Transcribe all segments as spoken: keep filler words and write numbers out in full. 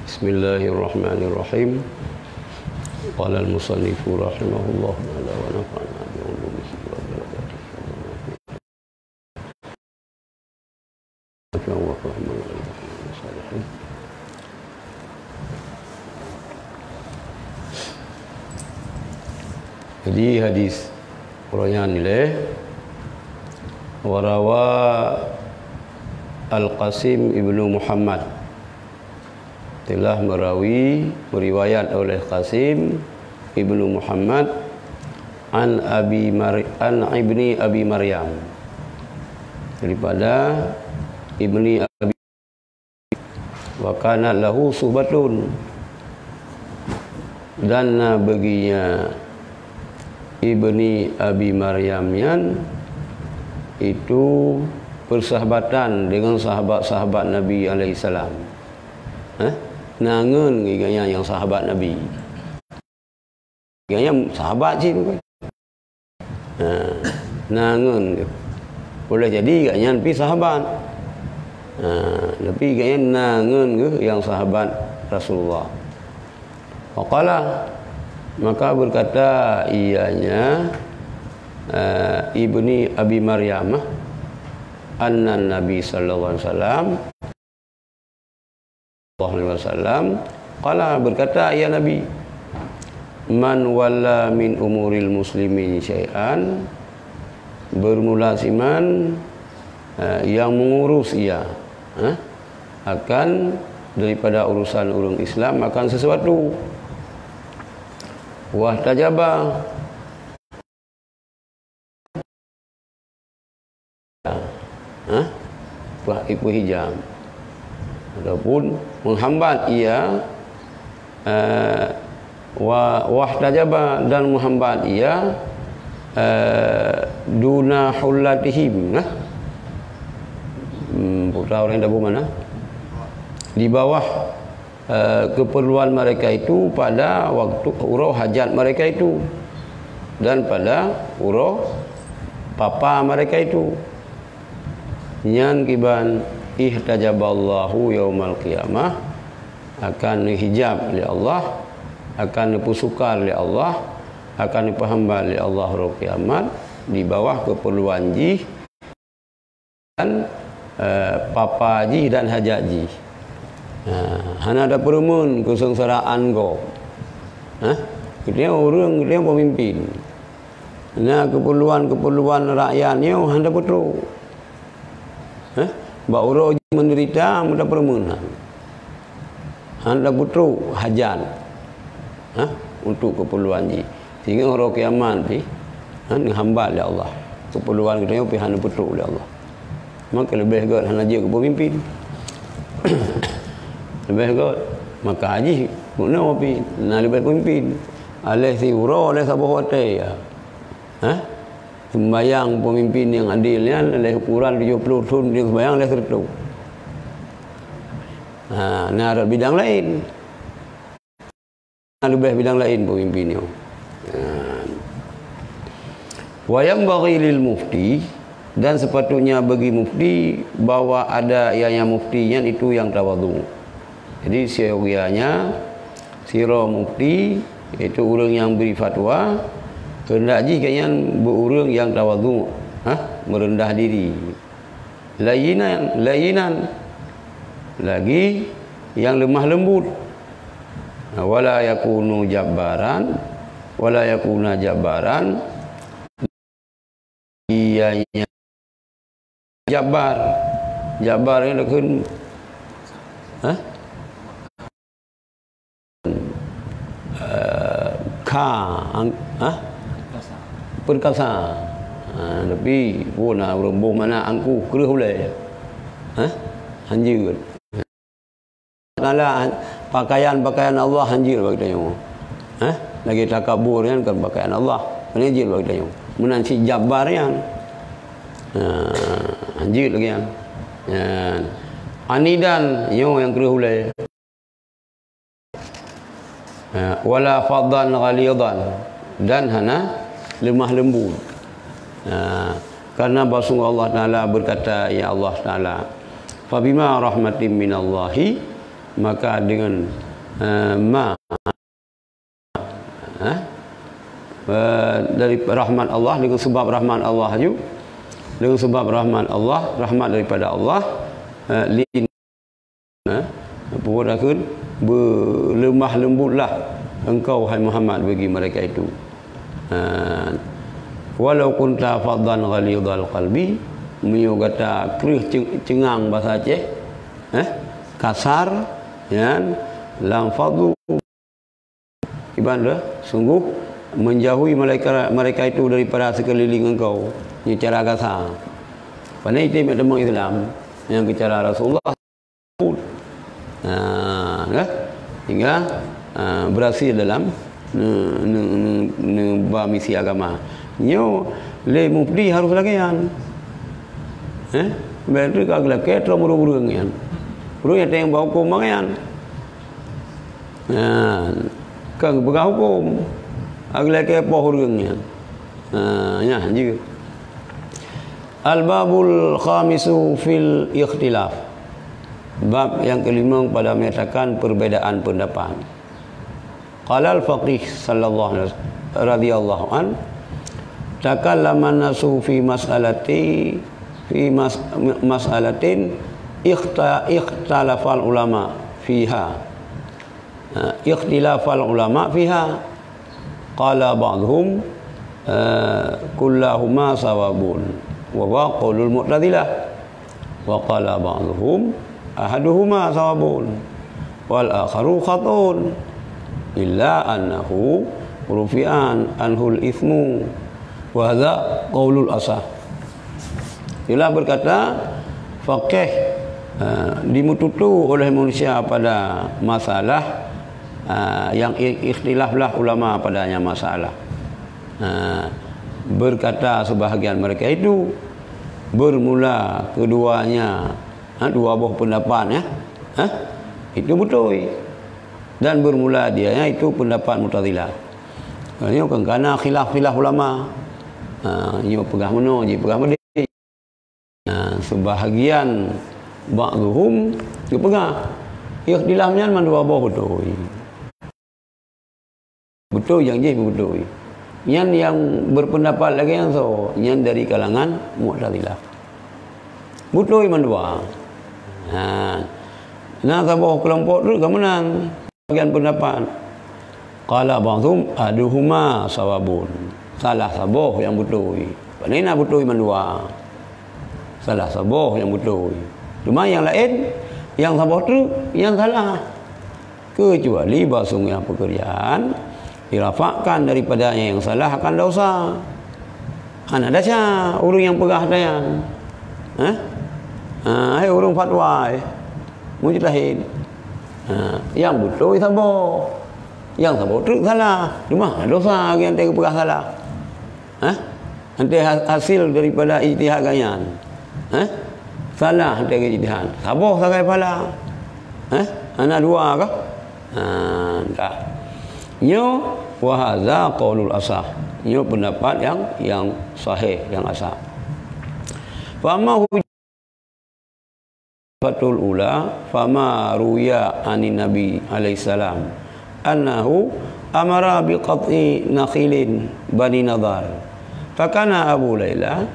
Bismillahirrahmanirrahim. Qala al-musannifu rahimahullahu ta'ala wa nafa'ana bi ulumihi wa barakatuh. Masya Allah, rahmatullahi wabarakatuh. Jadi hadis ureuëng nyan nilai, warawa Al-Qasim ibnu Muhammad, telah merawi, meriwayat oleh Qasim ibnu Muhammad, an Abi Mar-, an ibni Abi Maryam, daripada ibni Abi, wa kana lahu suhbatun, dan na baginya ibni Abi Maryam nyan itu persahabatan dengan sahabat-sahabat Nabi alaihissalam. Eh? Na ngon geuh gobnyan nyang sahabat Nabi. Gobnyan sahabat cit bukan? Ha, na ngon geuh. Boleh jadi gobnyan pi sahabat. Ha, tapi gobnyan na ngon geuh nyang sahabat Rasulullah. Faqala, maka berkata ianya, eh, ibni Abi Maryam, anna Nabi sallallahu alaihi wasallam, sallallahu alaihi wasallam, qala, berkata ia Nabi, "Man walla min umuril muslimin syai'an," bermula siman, eh, yang mengurus ia, eh, akan daripada urusan ureuëng Islam akan sesuatu. Wahtajaba, ha? Bah iku hijab. Ataupun menghambat ia, eh, wa-, wahtajaba, dan menghambat ia, eh, duna hullatihim, nah. Hmm, putra orang yang mana? Di bawah eh, keperluan mereka itu pada waktu uroe hajat mereka itu dan pada uroe papa mereka itu. Nyan kiban ihtajaballahu yaumal qiyamah, akan neuhijab lé Allah, akan neupeusukar lé Allah, akan neupeuhambat lé Allah uroe kiamat di bawah keperluan jih dan, eh, papa jih dan hajat jih. Ha, hana tapeureumeun keuseungsaraan gob. Ha? Geutanyoe ureuëng, geutanyoe peumimpin. Na keperluan-keperluan rakyat nyoe hana tapeutrok. Ha? Bak uroe jih menderita, hana tapeureumeun. Hana tapeutrok hajat, ha, untuk keperluan jih. Sehingga uroe kiamat pih, ha, neuhambat lé Allah. Keperluan geutanyoe pih hana peutrok lé Allah. Maka leubeh gét hana jeuet keu peumimpin. Leubeh gét. Maka jih bunoe pih na leubeh peumimpin. Aléh siuroe, aléh saboh watée, ya. Ha? Sembayang peumimpin nyang adil nyan, aléh ukoran tujoh ploh thon, dia sembayang aléh seureutôh. Ha, na rot bidang laén. Na leubeh bidang laén peumimpin nyoe. Ha. Wa yanbaghi lil mufti, dan sepatutnya bagi mufti bahwa ada ianya mufti nyan itu yang tawadhu. Jadi, siogianya sidroe mufti, yaitu ureuëng nyang bri fatwa, keundak jih gobnyan beu ureuëng nyang tawadhu, ha, meureundah diri. Layyinan, layyinan, lagi nyang leumah leumbut. Wala yakunu jabbaran, wala yakuna jabbaran, ianya jabbar. Jabbar nyan lakon, ha? Eh, ka, ang-, ha? Perkasa. Ha, tapi pun na ureuëng boh mana angkuh kreueh ulée. Ha? Hanjeuet. Taala, pakaian-pakaian Allah hanjeuet bak geutanyoe. Ha? Lagée takabur nyan kon pakaian Allah. Kon hanjeuet bak geutanyoe. Meunan cit jabbar nyan. Ha, hanjeuet lagée nyan. Nyan. Anidan nyoe nyang kreueh ulée. Ha, wala faddan ghalidan, dan hana leumah leumbut. Ha, karena bahwasungguh Allah Taala berkata, ya Allah Taala, "Fabima rahmatim minallahi Maka dengan, eh, ma, eh, eh, dari rahmat Allah, dengan sebab rahmat Allah ju, dengan sebab rahmat Allah, rahmat daripada Allah, eh, li-, eh, apa dah kheun, berlemah lembutlah engkau, hai Muhammad, bagi mereka itu. Ha. Walau kunta faddan ghalizal qalbi, meunyoe gata kreueh ceng-, cengang bahasa Aceh, eh, kasar, nyan, lam faddu, iban dah, sungguh menjauhi mereka, mereka itu daripada sekeliling engkau, nyan cara gasa. Pane item teumong Islam, nyang keu cara Rasulullah. Nah, kan? Sehingga, ah, berhasil dalam ne-, ne-, ne-, neuba misi agama. Nyoe lé mufti harus lagèe nyan. Eh? Bèk tu ka geulakèe trom ureueng-ureueng nyan. Ureueng nyang teueng ba huköm bak nyan. Nah, ka geupeugah huköm. Ka geulakèe poh ureueng nyan. Nah, nyan jeuet. Al-babul khamisu fil ikhtilaf. Bab yang kelima pada menyatakan perbedaan pendapat. Qala al-faqih sallallahu alaihi wasallam, radhiyallahu an, takallama nasu fi mas'alati, fi mas-, mas'alatin ikhta-, ikhtalafal ulama fiha. Ha, ikhtilafal ulama fiha. Qala ba'dhum, eh, kullahuma sawabun, wa huwa qaulul Mu'tazilah. Wa qala ba'dhum, ahaduhuma sawabun, wal akharu khata'un, illa annahu rufi'an anhul ismu, wa hadza qaulul asah. Itulah berkata, faqih, eh, dimututu oleh manusia pada masalah, eh, yang i-, ikhtilaflah ulama padanya masalah. Eh, berkata sebahagian mereka itu, bermula keduanya, ha, dua boh pendapat, ya. Ha? Itu beutôi. Dan bermula dianya itu pendapat Mu'tazilah. Nyoe kan kana khilaf-khilaf ulama. Ha, nyoe peugah meunoe, jih peugah meudéh. Nah, sebahagian ba'dhum geupeugah, ikhtilaf nyan mandua boh beutôi. Beutôi nyang jih beutôi. Nyan nyang berpendapat lagèe nyan soe? Nyan dari kalangan Mu'tazilah. Beutôi mandua. Ha. Na saboh keulompok tu ka meunan. Bagian pendapat. Qala ba'dhum ahaduhuma sawabun. Salah saboh nyang beutôi. Pane na beutôi mandua. Salah saboh nyang beutôi. Cuma nyang laén, nyang saboh treuk, nyang salah. Kecuali bahwasanya pekerjaan dirafakkan daripadanya yang salah akan dosa. Hana desya ureueng nyang peugah nyan. Hah? Ha, hai ureueng fatwa, eh. Mujtahid. Ha, nyang beutôi saboh. Nyang saboh treuk salah. Cuma hana dosa nyang teupeugah salah. Hah? Hantei ha-, hasil daripada ijtihad gobnyan. Hah? Salah hantei ijtihad. Saboh sagai phala. Hah? Hana dua kah? Ha, dah. Nyoe, wa hadza qaulul asah. Nyoe pendapat yang, yang sahih, yang asah. Fa amma Fathul Ula, fama ruya anin Nabi alaihi salam annahu amara bi qat'i nakhilin Bani Nadhar. Fakana Abu Laila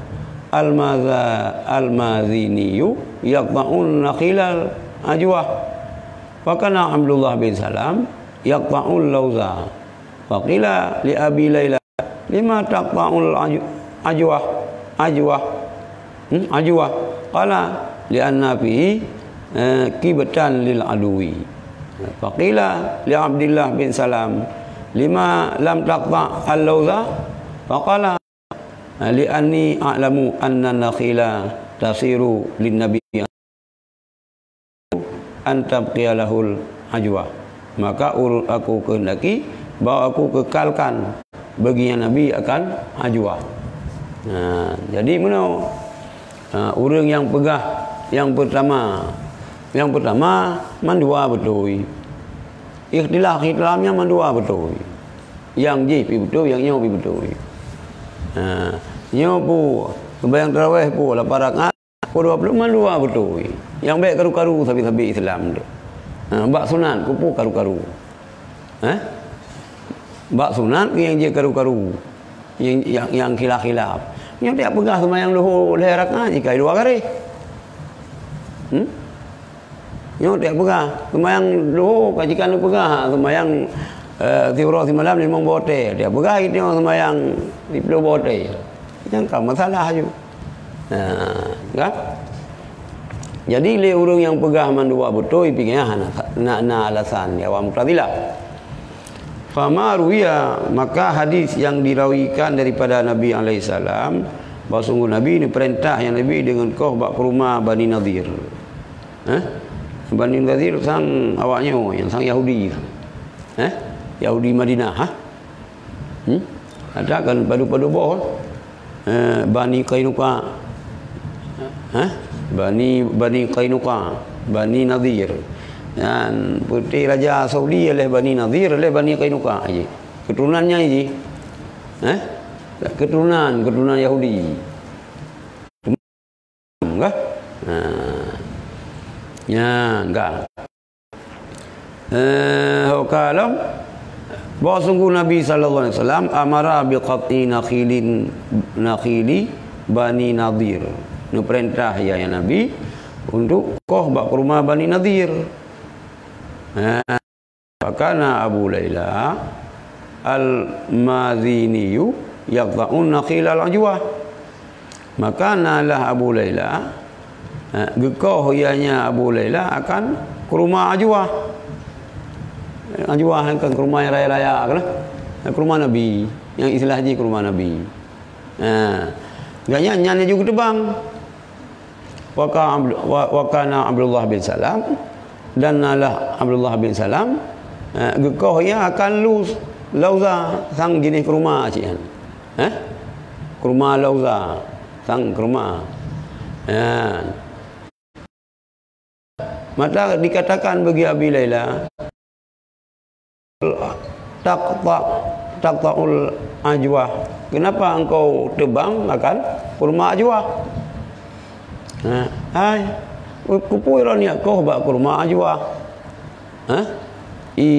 al-Maza-, al-Maziniyu yaqta'un nakhilal ajwah. Fakana Abdullah bin Salam yaqta'ul lauza. Faqila li Abi Laila, "Lima taqta'ul aju-, ajwah, ajwah, hmm, ajwah?" Qala, "Li'anna fihi, eh, kibtan lil aduwi." Faqila li Abdillah bin Salam, "Lima lam taqta' al-lauza?" Faqala, "Li'anni a'lamu anna nakhila tasiru lin nabi an tabqiya lahul ajwah." Maka urut aku kehendaki bahwa aku kekalkan baginya Nabi akan ajwah. Nah, jadi meunoe, ha, ureueng nyang peugah nyang pertama, nyang pertama mandua beutôi. Ikhtilaf-ikhtilafnya mandua beutôi. Nyang jih pi beutôi, nyang nyoe pi beutôi. Ha, nyoe pu, sembahyang tarawih pu, lapan rakaat, Pukul dua puluh mandua beutôi. Nyang bèk karu-karu sabe-sabe Islam tu. Ha, bak sunat, keupeue karu-karu. Eh? Bak sunat nyang jeuet karu-karu. Nyang, nyang, nyang khilaf-khilaf. Nyoe tajak peugah seumayang luhô lhèe rakaat jih ka i luwa garéh. Hmm? Nyoe tajak peugah seumayang luhô ka jih ka neupeugah, seumayang, eh, siuroe simalam limong boh watèe. Tajak peugah itu seumayang siplôh boh watèe. Nyang ka masalah aju. Nah, kan? Jadi lé ureuëng nyang peugah mandua beutôi, pikiran hana, na, na alasan, ya, awak Mu'tazilah. Fama ruwiya, maka hadis yang dirawikan daripada Nabi alaihissalam, bahwa sungguh Nabi neupeurintah nyang Nabi deungon koh bak keuruma Bani Nadir. Eh? Bani Nadir sang awak nyoe, nyang sang Yahudi. Eh? Yahudi Madinah, ha? Hmm? Ada kan padu-padu boh. Eh, Bani Qainuqa. Hah? Bani, Bani Qainuqa, Bani Nadir. Dan putih raja Saudi oleh Bani Nadir, oleh Bani Qainuqa aja. Keturunannya aja. Eh? Keturunan, keturunan Yahudi. Enggak? Nah. Ya, enggak. Eh, ho ka lom, bahwa sungguh Nabi sallallahu alaihi wasallam amara bi qat'i nakhilin, nakhili Bani Nadir. Neupeurintah ya, ya Nabi untuk koh bak keuruma Bani Nadir. Ha, fakana Abu Laila al-Maziniyu yaqta'un nakhil al-ajwah. Maka nalah Abu Laila, eh, geukoh ianya Abu Laila akan keuruma ajwah. Ajwah kan keuruma nyang raya-raya kan? Keuruma Nabi, nyang istilah jih keuruma Nabi. Ha. Gobnyan nyan laju geuteubang. Wa ka Abdu-, wa, wa kana Abdullah bin Salam, dan nalah Abdullah bin Salam, eh, geukoh ia akan luz, lauza, sang jeunèh keuruma cit nyan. Eh? Keuruma lauza, sang keuruma. Ya. Maka dikatakan bagi Abi Laila, "Taqta-, taqta'ul ajwah. Kenapa engkau tebang akan keuruma ajwah?" Nah, hai, keupeue droeneuh koh bak keuruma ajwah? Hah? I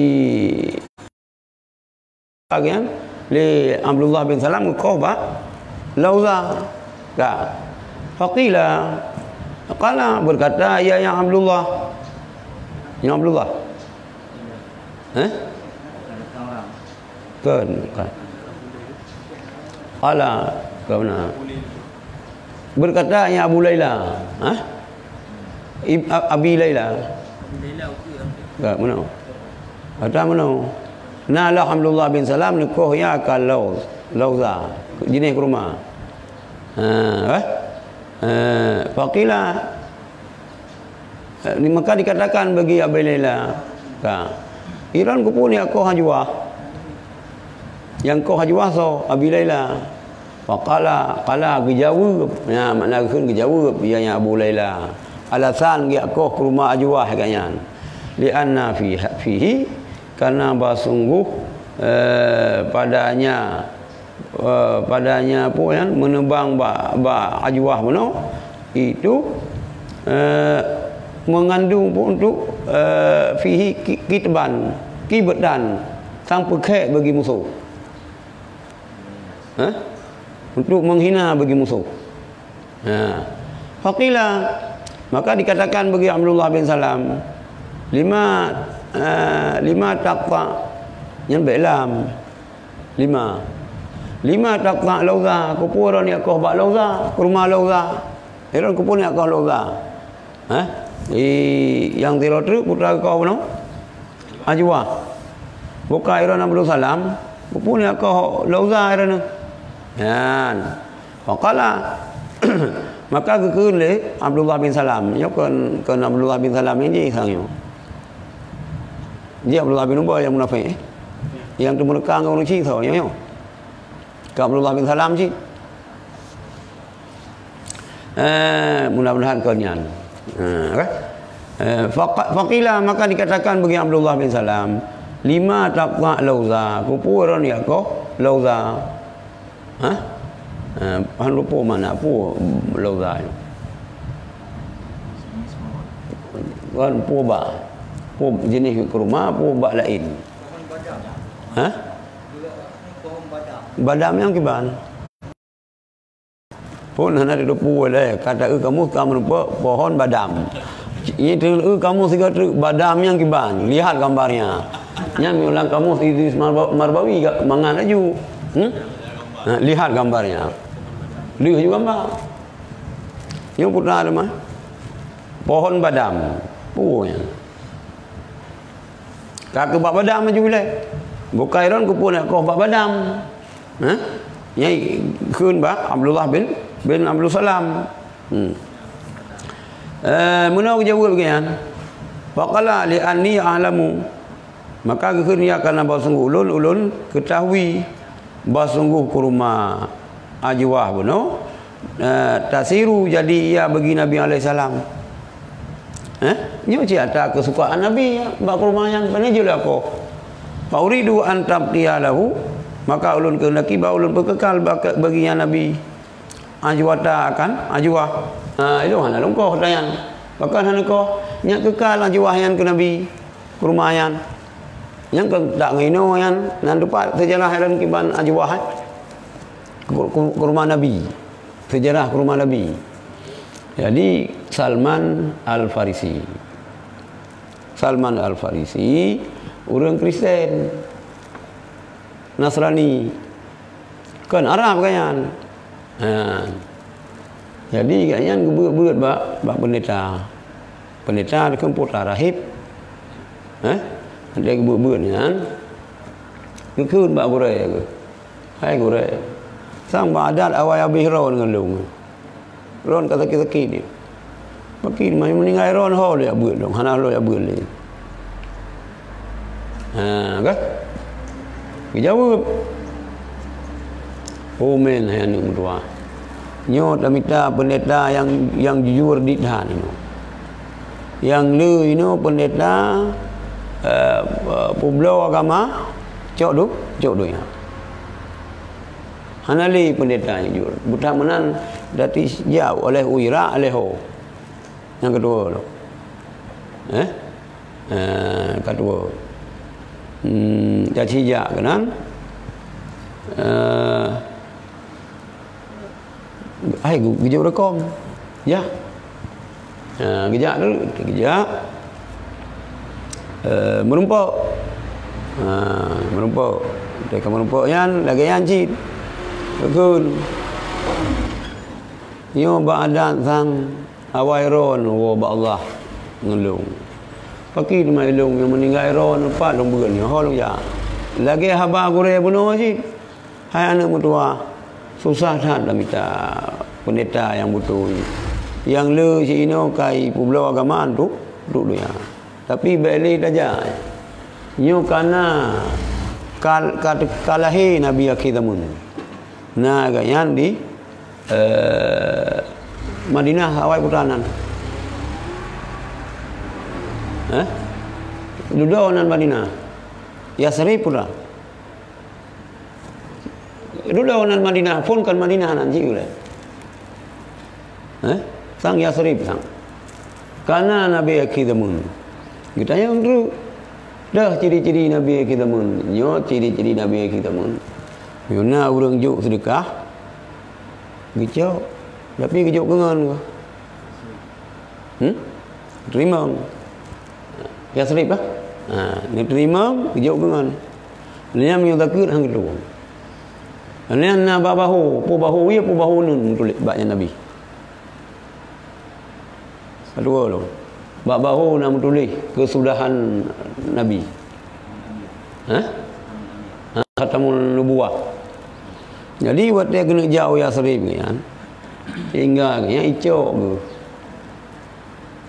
Bagian lé Abdullah bin Salam geukoh bak lauza. Ka. Faqila, qala, berkata ia yang Abdullah. Yang Abdullah. Eh? Kan, kan. Qala, ka beuna. Berkata yang Abu Laila. Hah? Ib-, A-, Abi Laila. Ka, meunoe. Kata meunoe. Nalah Abdullah bin Salam neukoh ia ka lauz, lauza, jeunèh keuruma. Ha, eh? Eh, faqila, eh, maka dikatakan bagi Abi Laila, ka, "Iran keupeue neukoh ajwah?" Nyang koh ajwah soe? Abi Laila. Faqala, qala, geujaweueb. Nyan makna geukheun geujaweueb, ianya Abu Laila. Alasan geujak koh keuruma ajwah gobnyan. Li'anna fi-, fihi, karena bahsungguh, eh, padanya, eh, padanya apa nyan, meunebang bak, bak ajwah bunoe, itu, eh, mengandung pun untuk, eh, fihi ki-, kitban, kibetan, sang peukhèk bagi musoh. Hah? Untuk menghina bagi musoh. Ha. Faqila, maka dikatakan bagi Abdullah bin Salam, "Lima, eh, lima taqta," nyan bèk lam. "Lima. Lima taqta lauza," keupeue droeneuh koh bak lauza, keuruma lauza. Droeneuh keupeue neuh koh lauza? Hah? Di nyang sidroe treuk putra geukoh bunoe? Ajwah. Buka iron Abdul Salam, keupeue neuh koh lauza iron nyan. Nyan. Faqala, maka geukheun lé Abdullah bin Salam. Nyoe kon, kon Abdullah bin Salam nyang jih sang nyoe. Jih Abdullah bin Ubay nyang munafék, eh? Nyang teumeureuka ngon ureueng Cina nyoe, nyoe. Kon Abdullah bin Salam cit. Eh, mudah-mudahan kon nyan. Ha, kan? Eh, faqa-, faqila, maka dikatakan bagi Abdullah bin Salam, "Lima taqta lauza?" Keupeue droeneuh koh lauza? Hah? Eh, han lupa makna peue lauza nyoe. Kan peue ba? Peue jeunèh kurma, peue bak laén? Hah? Badam nyang kiban. Phon hana teupeu lé, ka taeu kamus ka meurumpok pohon badam. Nyan teungoh eu kamus sigoe treuk badam nyang kiban, lihat gambarnya. Nyan lam kamus Idris Marba-, Marbawi ka mangat laju. Hmm? Ha, lihat gambarnya. Lheueh ju gambar. Nyoe putra teuma. Pohon badam. Peue nyan? Ka keu bak badam laju ilée. Bukai ron keupeue nak koh bak badam. Ha? Nyai kheun bak Abdullah bin, bin Abdul Salam. Hmm. Eh, meunoe geujaweueb geuh nyan. Faqala li anni a'lamu. Maka geukheun ia kana bahwa sungguh ulôn, ulôn keutahui bahwa sungguh kurma ajwah bunoe, eh, tasiru jadi ia bagi Nabi alaihissalam. Eh? Nyoe cit ata keusukaan Nabi bak kurma nyan, pane jeuet lé akoe. Fa uridu an tabqiya lahu, maka ulôn keuhendaki bahwa ulôn peukekal bak, bagi nyan Nabi. Ajwata akan ajwah. Ha, ilôn hana lôn koh ata nyan. Pakon hana koh? Nyak kekal ajwah nyan keu Nabi. Kurma nyan. Nyang keu tak ngon inoe nyan, nan teupat seujarah nyan kiban ajwah, eh. Kur-, kur-, kurma Nabi. Seujarah kurma Nabi. Jadi, Salman Al-Farisi. Salman Al-Farisi, ureuëng Kristen. Nasrani. Kon Arab gobnyan. Ha. Jadi, gobnyan geubeuet-beuet bak, bak peundeta. Peundeta dikeue putra rahib. Eh? Dia geubeuet-beuet nyan. Geukheun bak gurée geuh. Hai gurée, sang bak adat awai abéh droeneuh ngon lôn. Droeneuh ka sakét-sakét nyoe. Pakri meuninggai droeneuh ho lôn jak beuet lom, hana lôn jak beuet lé. Ha, kan? Geujaweueb. Komen hai aneuëk meutuah. Nyoe tamita peundeta nyang, nyang jujur dit that nyoe. Nyang le inoe peundeta, eh, peubloe agama, cok du-, cok donya. Hana lé peundeta nyang jujur. Buta meunan dati sijak oleh uira oleh ho. Nyang keudua tu. Eh? Eh, keudua. Hmm, dati sijak keunan. Eh, Hai, geu-, geujok reukong. Ya. Ha, geujak tu, geujak. Eh, meurumpok. Ha, meurumpok. Teuka meurumpok nyan, lagée nyan cit. Beutôi. Nyoe bak adat sang awai droeneuh woe bak Allah ngon lôn. Pakri teuma lôn nyang meuninggai droeneuh pat lôn beuet nyoe, ho lôn jak. Lagée haba gurée bunoe cit. Hai aneuëk meutuah, susah that tamita peundeta nyang beutôi. Nyang le siinoe ka ipeubloe agama untuk, untuk donya. Tapi bék lé tajak. Nyoe kana ka, ka, ka lahé Nabi akhé zaman. Na gobnyan di, eh, Madinah awai putra nan. Eh? Dudoe nan Madinah. Yasrib putra. Dudoe nan Madinah, phon kon Madinah nan jih ulée. Eh? Sang Yasrib sang. Kana Nabi akhé zaman. Geutanyong treuk. Dah ciri-ciri Nabi akhé zaman. Nyoe ciri-ciri Nabi akhé zaman. Nyoe na ureuëng jok seudeukah. Geucok. Tapi geujok keu ngon. Hmm? Teurimong. Yasrib lah. Ha, neuteurimong, geujok keu ngon. Nyan meunyoe zakeuet han geuteurimong. Nyan na bak bahô, peue bahô, ya peue bahô neun meutuléh bak nyan Nabi. Keudua lom. Bak bahô na meutuléh keusudahan Nabi. Ha? Ha, Khatamun Nubuwah. Jadi watée keuneuk jak u Yasrib nyan, hingga nyan icok geuh.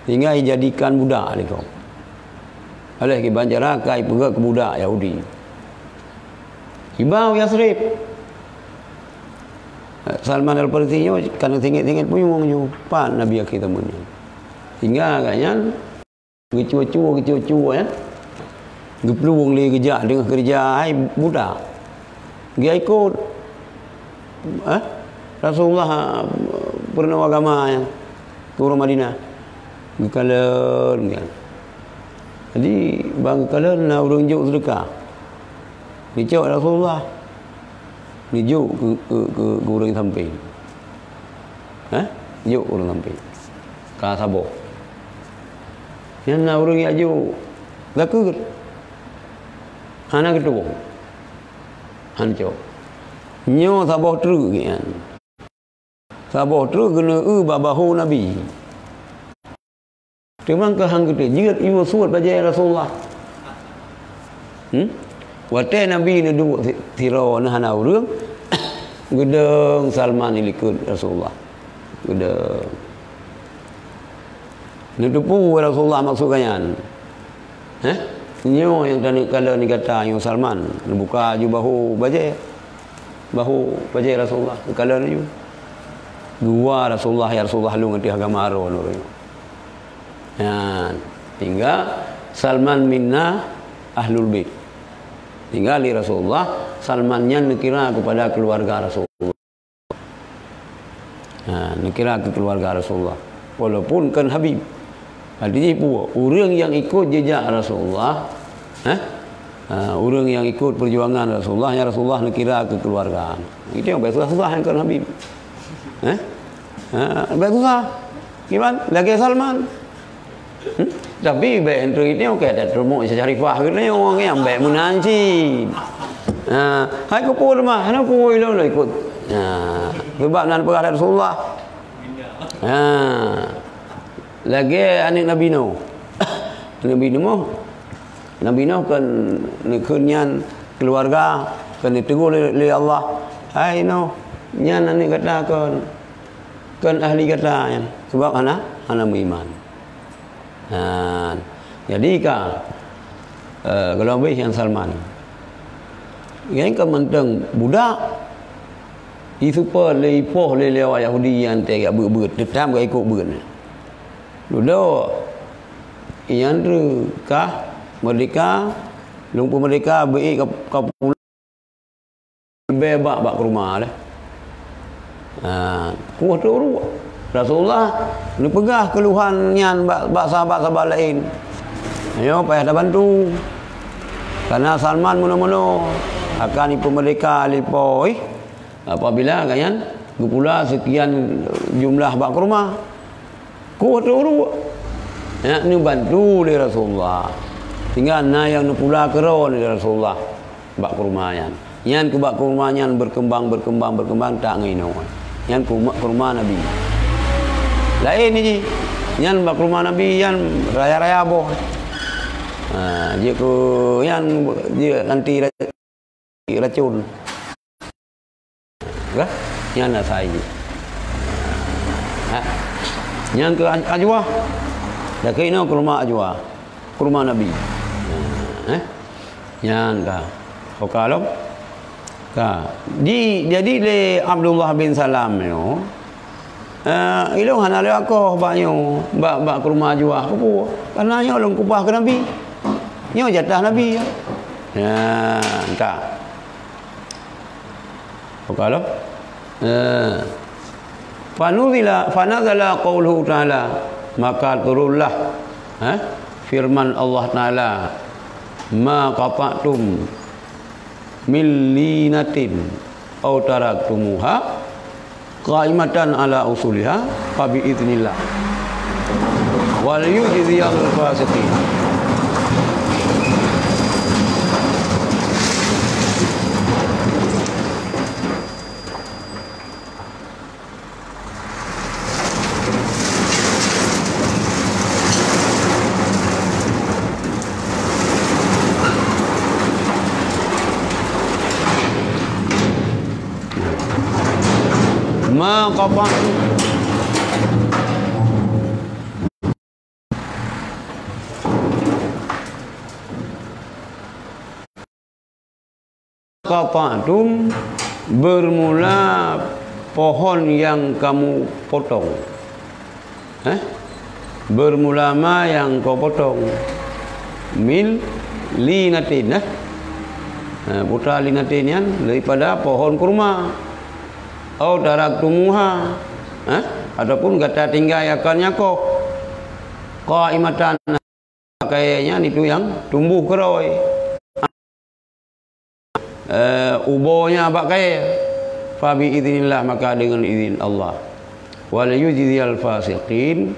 Sehingga dijadikan budak lé gob. Oleh kiban cara ka ipeugét keu budak Yahudi. Iba u Yasrib. Salman Al-Farisi nyoe kana singet-singet punyueng ju pat Nabi akhé zaman nyan. Sehingga gobnyan geucue-cue, geucue-cue, ya. Geuplueng lé geujak deungon keureuja hai budak. Geuikot, eh, Rasulullah, eh, peurunoe agama nyan keu ureuëng Madinah. Geukalon nyan. Jadi, bak geukalon na ureuëng jok seudeukah. Geucok Rasulullah. Geujok keu, keu, keu, keu ureuëng sampéng. Hah? Jok ureuëng sampéng. Ka saboh. Nyan na ureuëng jak jok zakeuet. Hana geutuboh. Han cok. Nyoe saboh treuk nyan. Saboh treuk geuneu-eu bak bahô Nabi. Teuma keu han geuteubiet, yue suet bajée Rasulullah. Hmm? Watée Nabi neuduek si-, sidroe na hana ureuëng, geudong Salman ilikot Rasulullah. Geudong. Neuteupeue Rasulullah maksud geuh nyan. Heh? Nyoe nyang taneuk kalon gata nyoe Salman. Neubuka aju bahô bajée. Bahô bajée Rasulullah. Neukalon aju. Dua Rasulullah, "Ya Rasulullah, lôn ateueh agama Aron ureuëng nyoe." Nyan. Tinggai Salman minna ahlul bait. Tinggai lé Rasulullah, Salman nyan neukira keupada keuluwarga Rasulullah. Ha, neukira keu keuluwarga Rasulullah. Walaupun kon Habib. Artinya peue? Ureuëng nyang ikot jejak Rasulullah, ha? Ha, ureuëng nyang ikot peujuangan Rasulullah, nyang Rasulullah neukira keu keuluwarga. Itu nyang bèk susah-susah nyang kon Habib. Ha? Ha, bèk susah. Kiban? Lagée Salman. Hmm? Tapi bèk enteuk itu, oke, dak teumuk syarifah gitu, orang yang bèk meunan cit. Ha, hai kupu mah, hana kupu ilong lah ikut. Ha, sebab nan peugah Rasulullah. Ha. Lagée aneuk Nabi Nuh. Nabi Nuh, Nabi Nuh kan neukheun nyan keuluwarga, kan ditegur lé, lé Allah. Hai Nuh, nyan aneuk gata kon, kon ahli gata nyan. Sebab hana, hana meuiman. Nah, jadi ka, eh, kalau habéh nyang Salman. Nyang ka mantong budak, isupeue lé ipoh lé, lé awak Yahudi nyang teuka beuet-beuet, teutab ka ikot beuet. Dudoe, nyan treuk ka merdeka, lôn peumeurdeka, beuet ka, ka pulang. Bèk bak, bak keuruma lé. Ha, kuh teuruek. Rasulullah neupeugah keuluhan nyan bak, bak sahabat-sahabat laén. Ayo payah tabantu. Karena Salman meunoe-meunoe akan ipeumeurdeka lé Po, ih, apabila gobnyan geupula sekian jumlah bak keuruma. Kuh teuruek. Nyan neubantu lé Rasulullah. Tinggai na nyang neupula keudroe lé Rasulullah bak keuruma nyan. Nyan keu bak keuruma nyan berkembang, berkembang, berkembang tak ngon inoe. Nyan keuruma, keuruma Nabi. Laén jih. Nyan bak keuruma Nabi nyan raya-raya boh. Ha, jeuet keu nyan jeuet anti ra-, racun. Ka? Nyan asai jih. Ha. Nyan keu aj-, ajwa. Dak keunoe keuruma ajwa. Keuruma Nabi. Ha, eh? Nyan ka. Oka lom. Ka. Di, jadi lé Abdullah bin Salam nyoe, eh, ilong hana lé akoh bak nyoe, bak, bak keuruma ajwa. Keupeue? Karena nyoe lôn keubah keu Nabi. Nyoe jatah Nabi. Nyan ka. Buka lom. Eh. Fanuzila, fanazala qauluhu ta'ala, maka turunlah, eh, firman Allah Ta'ala, "Ma qata'tum min linatin aw taraktumuha qa'imatan ala usuliha fa bi idznillah. Wa liyujziyal fasiqin." Ma qata'tum. Qata'tum, bermula pohon yang kamu potong. Eh? Bermula ma yang kau potong. Min linatin, eh? Ha, putra linatin nyan daripada pohon kurma. Au taraktumuha, eh? Ataupun gata tinggai akan nyan koh. Qa'imatan, kayée nyan itu nyang tumbuh keurôi. Eh, uboe nyan bak kayée. Fa bi idznillah, maka dengan izin Allah. Wal yujziyal fasiqin,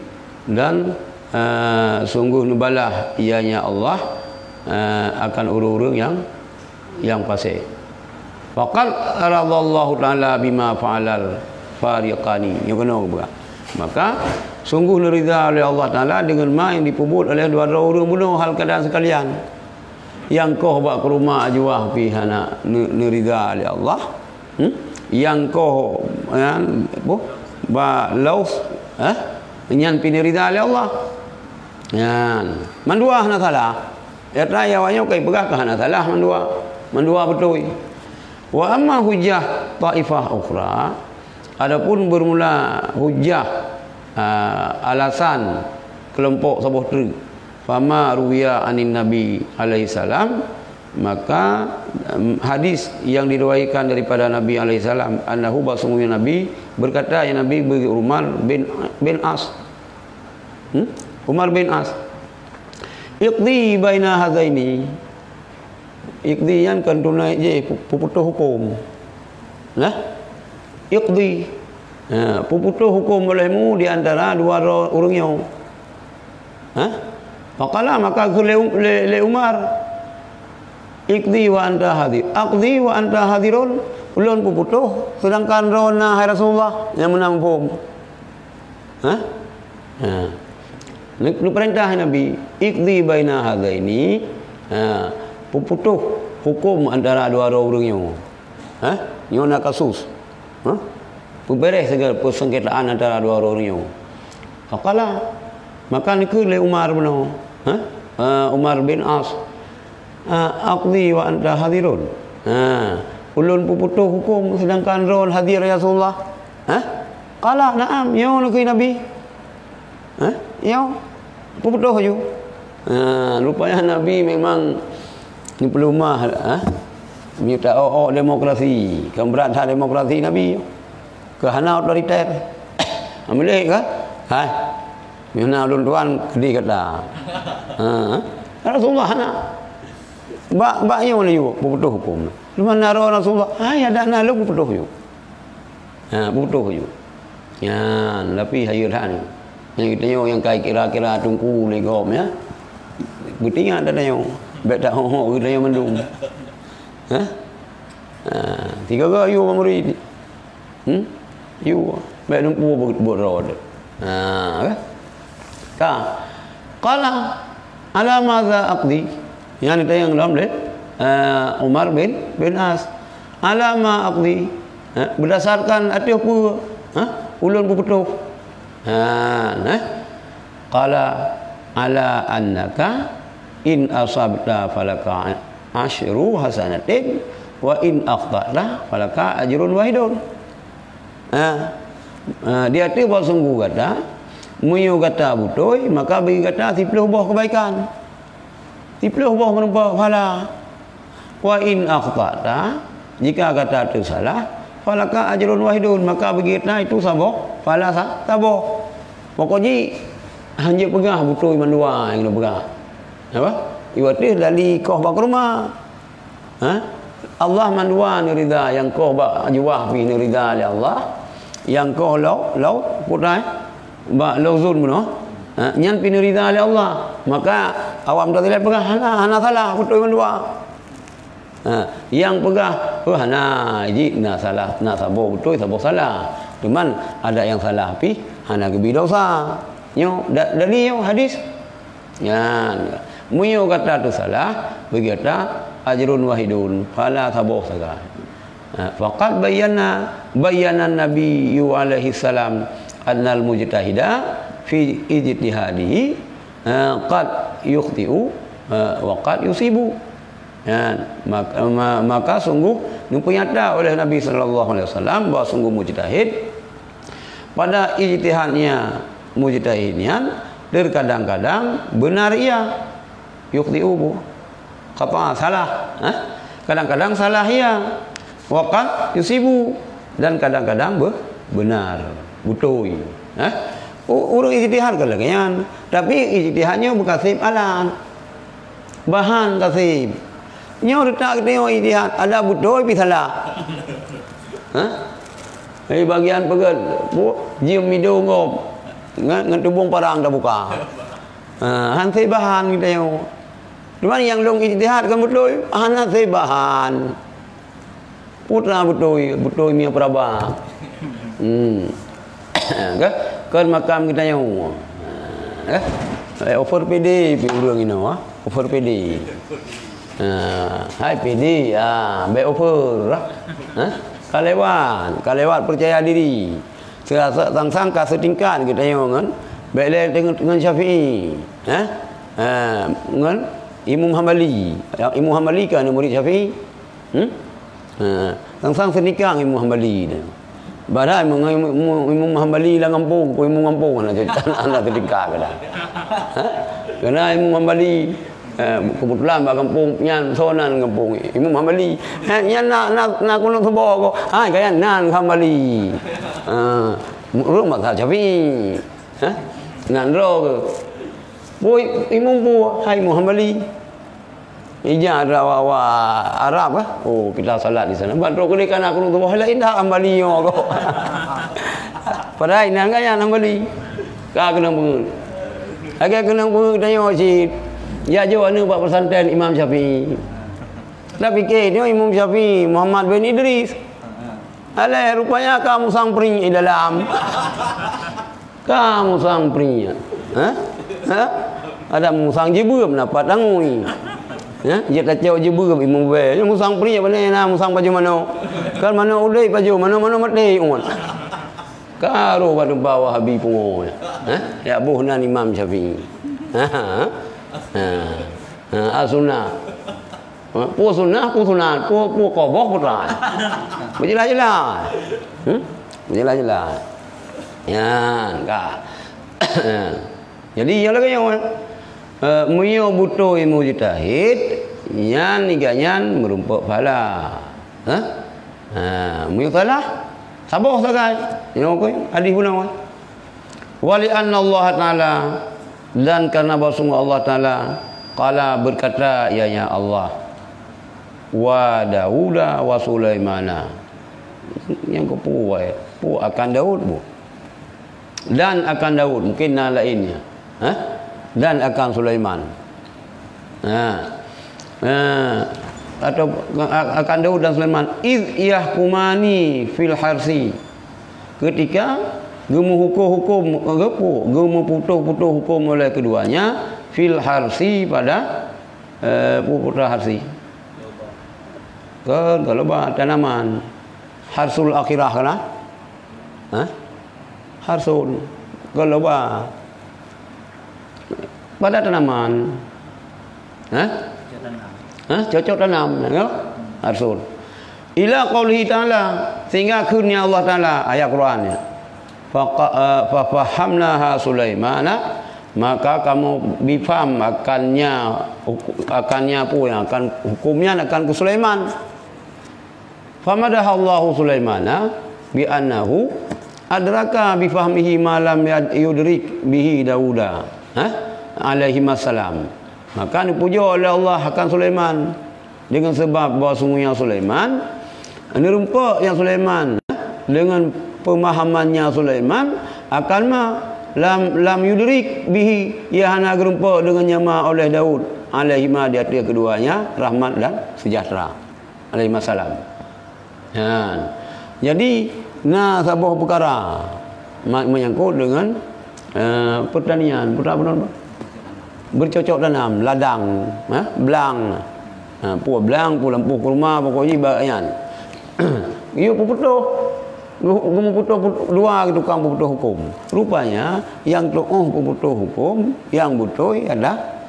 dan, eh, sungguh neubalah ianya Allah, eh, akan ureuëng-ureuëng nyang, nyang fasik. Faqad radallahu ta'ala bima fa'alal fariqani. Nyoe keunoe geupeugah. Maka, sungguh neurida oleh Allah Ta'ala dengan ma nyang dipeubuet oleh dua droe ureuëng bunoe hal keadaan sekalian. Nyang koh bak keuruma ajuah pih hana ne-, neurida lé Allah. Hmm? Nyang koh, nyan, apa? Bak laus, eh? Nyan pih neurida lé Allah. Nyan. Mandua hana salah. Nyata ya awaknyoe kai peugah ka hana salah mandua. Mandua beutôi. Wa amma hujjah taifah ukhra, adapun bermula hujjah, ah, alasan kelompok saboh treuk, fama ruwiya anin Nabi alaihi salam, maka, em, hadis yang diriwayatkan daripada Nabi alaihi salam, annahu, bahwasungguhnya Nabi berkata, ya Nabi bagi Umar bin, bin As. Hmm? Umar bin As. Iqdi baina hazaini. Iqdi nyan kan tunai je pu-, peuputoh huköm. Nah? Iqdi. Ha, peuputoh huköm olehmu di antara dua ro-, ureuëng nyoe. Ha? Faqala, maka geukheun lé, lé, lé Umar, "Iqdi wa anta hadir." "Aqdi wa anta hadirun." Ulôn peuputoh, sedangkan droe na, hai Rasulullah, nyang meunan muphom. Ha? Ha. Neupeurintah Nabi, "Iqdi baina hadaini." Ha. Peuputoh huköm antara dua droe ureuëng nyoe. Ha? Nyoe na kasus. Ha? Peubeureh segala persengketaan antara dua ureuëng nyoe. Faqala, maka neukheun lé Umar bunoe, ha? Ah, Umar bin As, ah, "Aqdi wa anta hadirun." Ha, ulôn peuputoh huköm sedangkan droe hadir, ya Rasulullah. Ha? Qala, "Na'am," nyoe neukheun Nabi. Ha? Nyoe, peuputoh ju. Ha, rupanya Nabi memang neupeulumah, ha? Meunyoe ta-, oh, oh, demokrasi, kan brat that demokrasi Nabi. Keu hana otoriter. Amilek kan? Hai. Meunyoe na ulôn tuan, keudeh gata. Ha. Rasulullah hana. Bak, bak nyoe laju peuputoh huköm. Lôn na droe Rasulullah, hai, adak na lôn peuputoh ju. Ha, peuputoh ju. Nyan, tapi hayeue that. Nyang geutanyoe nyang kai kira-kira teungku lé gob, ya. Beutingat geutanyoe. Bèk tahong-hong geutanyoe mandum. Ha? Ha, tiga-tiga yue bak murit. Hmm? Yue. Bèk teungku buet, buet droe teuh. Ha, kan? Ka. Qala, "Ala madza aqdi?" Nyan tanyong lom lé, eh, Umar bin, bin As. "Ala ma aqdi?" Eh, berdasarkan ateueh peue, eh, ulôn peuputoh. Ha, nah. Qala, "Ala annaka in asabta falaka asyru hasanatin, wa in akhta'ta falaka ajrun wahidun." Ha, ha, di ateueh bahwa sungguh gata, meunyoe gata beutôi, maka bagi gata siplôh boh keubaikan. Siplôh boh meurumpok pahala. Wa in akhta'ta, jika gata teusalah, falaka ajrun wahidun, maka bagi gata itu saboh pahala sa-, saboh. Pokok jih, hanjeuet peugah beutôi mandua nyang neupeugah. Apa? Iwa teuh dali koh bak keuruma. Ha? Allah mandua neurida, nyang koh bak juwah pih neurida lé Allah, nyang koh laôt, laôt putai bak lauzon bunoe, ha, nyan pih neurida lé Allah. Maka awak meutathilat peugah hana, hana salah beutôi mandua. Ha, nyang peugah, "Oh, hana, jih na salah, na saboh beutôi, saboh salah." Cuman ada nyang salah pih hana geubi dosa. Nyoe da-, dari nyoe hadis. Nyan, meunyoe gata teusalah, bagi gata ajrun wahidun, pahala saboh sagai. Ha, faqad bayyana, bayyana Nabiyyu alaihi salam annal mujtahida fi ijtihadihi, ha, qad yukhti'u, ha, wa qad yusibu. Nyan, mak-, ma-, maka sungguh neupeunyata oleh Nabi sallallahu alaihi wasallam bahwa sungguh mujtahid pada ijtihadnya, mujtahid nyan terkadang-kadang benar ia, yukhti'u bu, khata, salah, eh? Kadang-kadang salah ia, wa qad yusibu, dan kadang-kadang be-, benar, beutôi, eh? U-, ureuëng ijtihad ka lagée nyan, tapi ijtihad nyoe beukaseb alat. Bahan taseb. Nyoe reutak geutanyoe ijtihad, ada beutôi pih salah. Ha? Hei, bagian peugét, bu, jiem midong gob ngon, ngon tubông parang tabuka. Ha, han seb bahan geutanyoe. Cuman nyang lôn ijtihad kan beutôi, hana seb bahan. Putra beutôi, beutôi mie peuraba. Hmm. Kan? Kan makam geutanyoe. Kan? Eh, over P D pi ureueng inoe, ha? Over P D. Ha, hai P D, ha, bèk over, ha? Ha? Ka lewat, ka lewat peucaya diri. Seurasa sang-sang ka seutingkat geutanyoe ngon, bèk lé ngon, ngon Syafi'i. Ha? Ha, ngon Imam Hambali. Imam Hambali kan murid Syafi'i. Hmm? Ha, sang-sang seunikang Imam Hambali tu. Padahai Imam, Imam, Imam Hambali lam gampông, peue Imam gampông hana, hana seunikang keunan. Ha? Keunan Imam Hambali, eh, keubeutulan bak gampông nyan, soe nan gampông Imam Hambali. Ha, nyan na, na, na keuneuk seuboh ko. Ha, kaya nan Hambali. Ha, ureueng mazhab Syafi'i. Ha? Nan droe ke? Peue Imam peue? Hai Imam Hambali. Ija atra wa, wa Arab, eh? Oh, kita salat di sana. Ban trok keudeh kana keuneuk tuboh laén dah Hambali nyoe ko. Padahai inan gaya Hambali. Ka keunong beungeut. Lagèe keunong beungeut tanyoe cit. Ya jo aneuk bak pesantren Imam Syafi'i. Dah pikir nyoe Imam Syafi'i, Muhammad bin Idris. Alah, rupanya ka musang pring di dalam. Ka musang pring nyan. Ha? Ha? Ada musang jibeuem na pat tangui. Ha? Jeuet tacok jibeuem imeubèe. Nyoe musang pring nyan bana na musang pajoh manok. Kan manok udép pajoh, manok-manok maté umat. Ka roh bak teumpat Wahabi pungo nyan. Ha? Ya boh nan Imam Syafi'i. Ha? Ha. Ha, as-sunnah. Ha, peue sunnah, peue sunat, peue, peue koboh, peue taat. Beujeulaih-jeulaih. Hmm? Beujeulaih-jeulaih. Nyan, ka. Jadi, nyang lagèe nyoe, eh, meunyoe beutôi mujtahid, nyan gobnyan meurumpok pahala. Ha? Ha, meunyoe salah, saboh sagai. Nyoe keuh hadih bunoe. Wa li anna Allah Ta'ala, dan karena bahwasungguh Allah Ta'ala, qala, berkata, ianya Allah, "Wa Dauda wa Sulaimana." Nyang keupeue, peue akan Daud, bu? Dan akan Daud, mungkin na lainnya. Ha? Dan akan Sulaiman. Ha. Ha. Atau a-, akan Daud dan Sulaiman. "Idz yahkumani fil harsi." Ketika geumeuhukum-hukum, geupeu-, geumeuputoh-putoh hukum oleh keduanya fil harsi pada, eh, peue putra harsi. Ke, keuloba tanaman. Harsul akhirah kana? Ha? Harsun. Keuloba. Pada tanaman. Ha? Ha? Cocok tanam, ya? Harsun. Ila qaulihi ta'ala, sehingga kheun Allah Ta'ala, ayat Quran nyan. Faqa-, eh, fafahamnaha Sulaimana, maka kamu bifaham akannya, huku-, akannya apa yang akan, hukumnya akan ke Sulaiman. Famadahallahu Sulaimana bi annahu adraka bi fahmihi ma lam yad-, yudrik bihi Dauda, ha? Alaihimassalam. Maka neupujoe oleh Allah akan Sulaiman dengan sebab bahwa sungguhnya Sulaiman, neurumpok nyang Sulaiman dengan pemahamannya Sulaiman akan ma lam, lam yudrik bihi, ia hana geurumpok dengan nyang ma oleh Daud alaihima di ateueh keduanya rahmat dan sejahtera. Alaihimassalam. Ha. Jadi, na saboh peukara ma-, meunyangkot deungon, eh, peurtanian, peurta-, peurta-, bercocok tanam, ladang, ha, blang. Ha, peue blang, peue lampôh kurma, pokok jih bak nyan. Yue peuputôh, geumeuputoh dua tukang peuputôh huköm. Rupanya, nyang tu'oh peuputôh huköm, nyang beutôi adalah,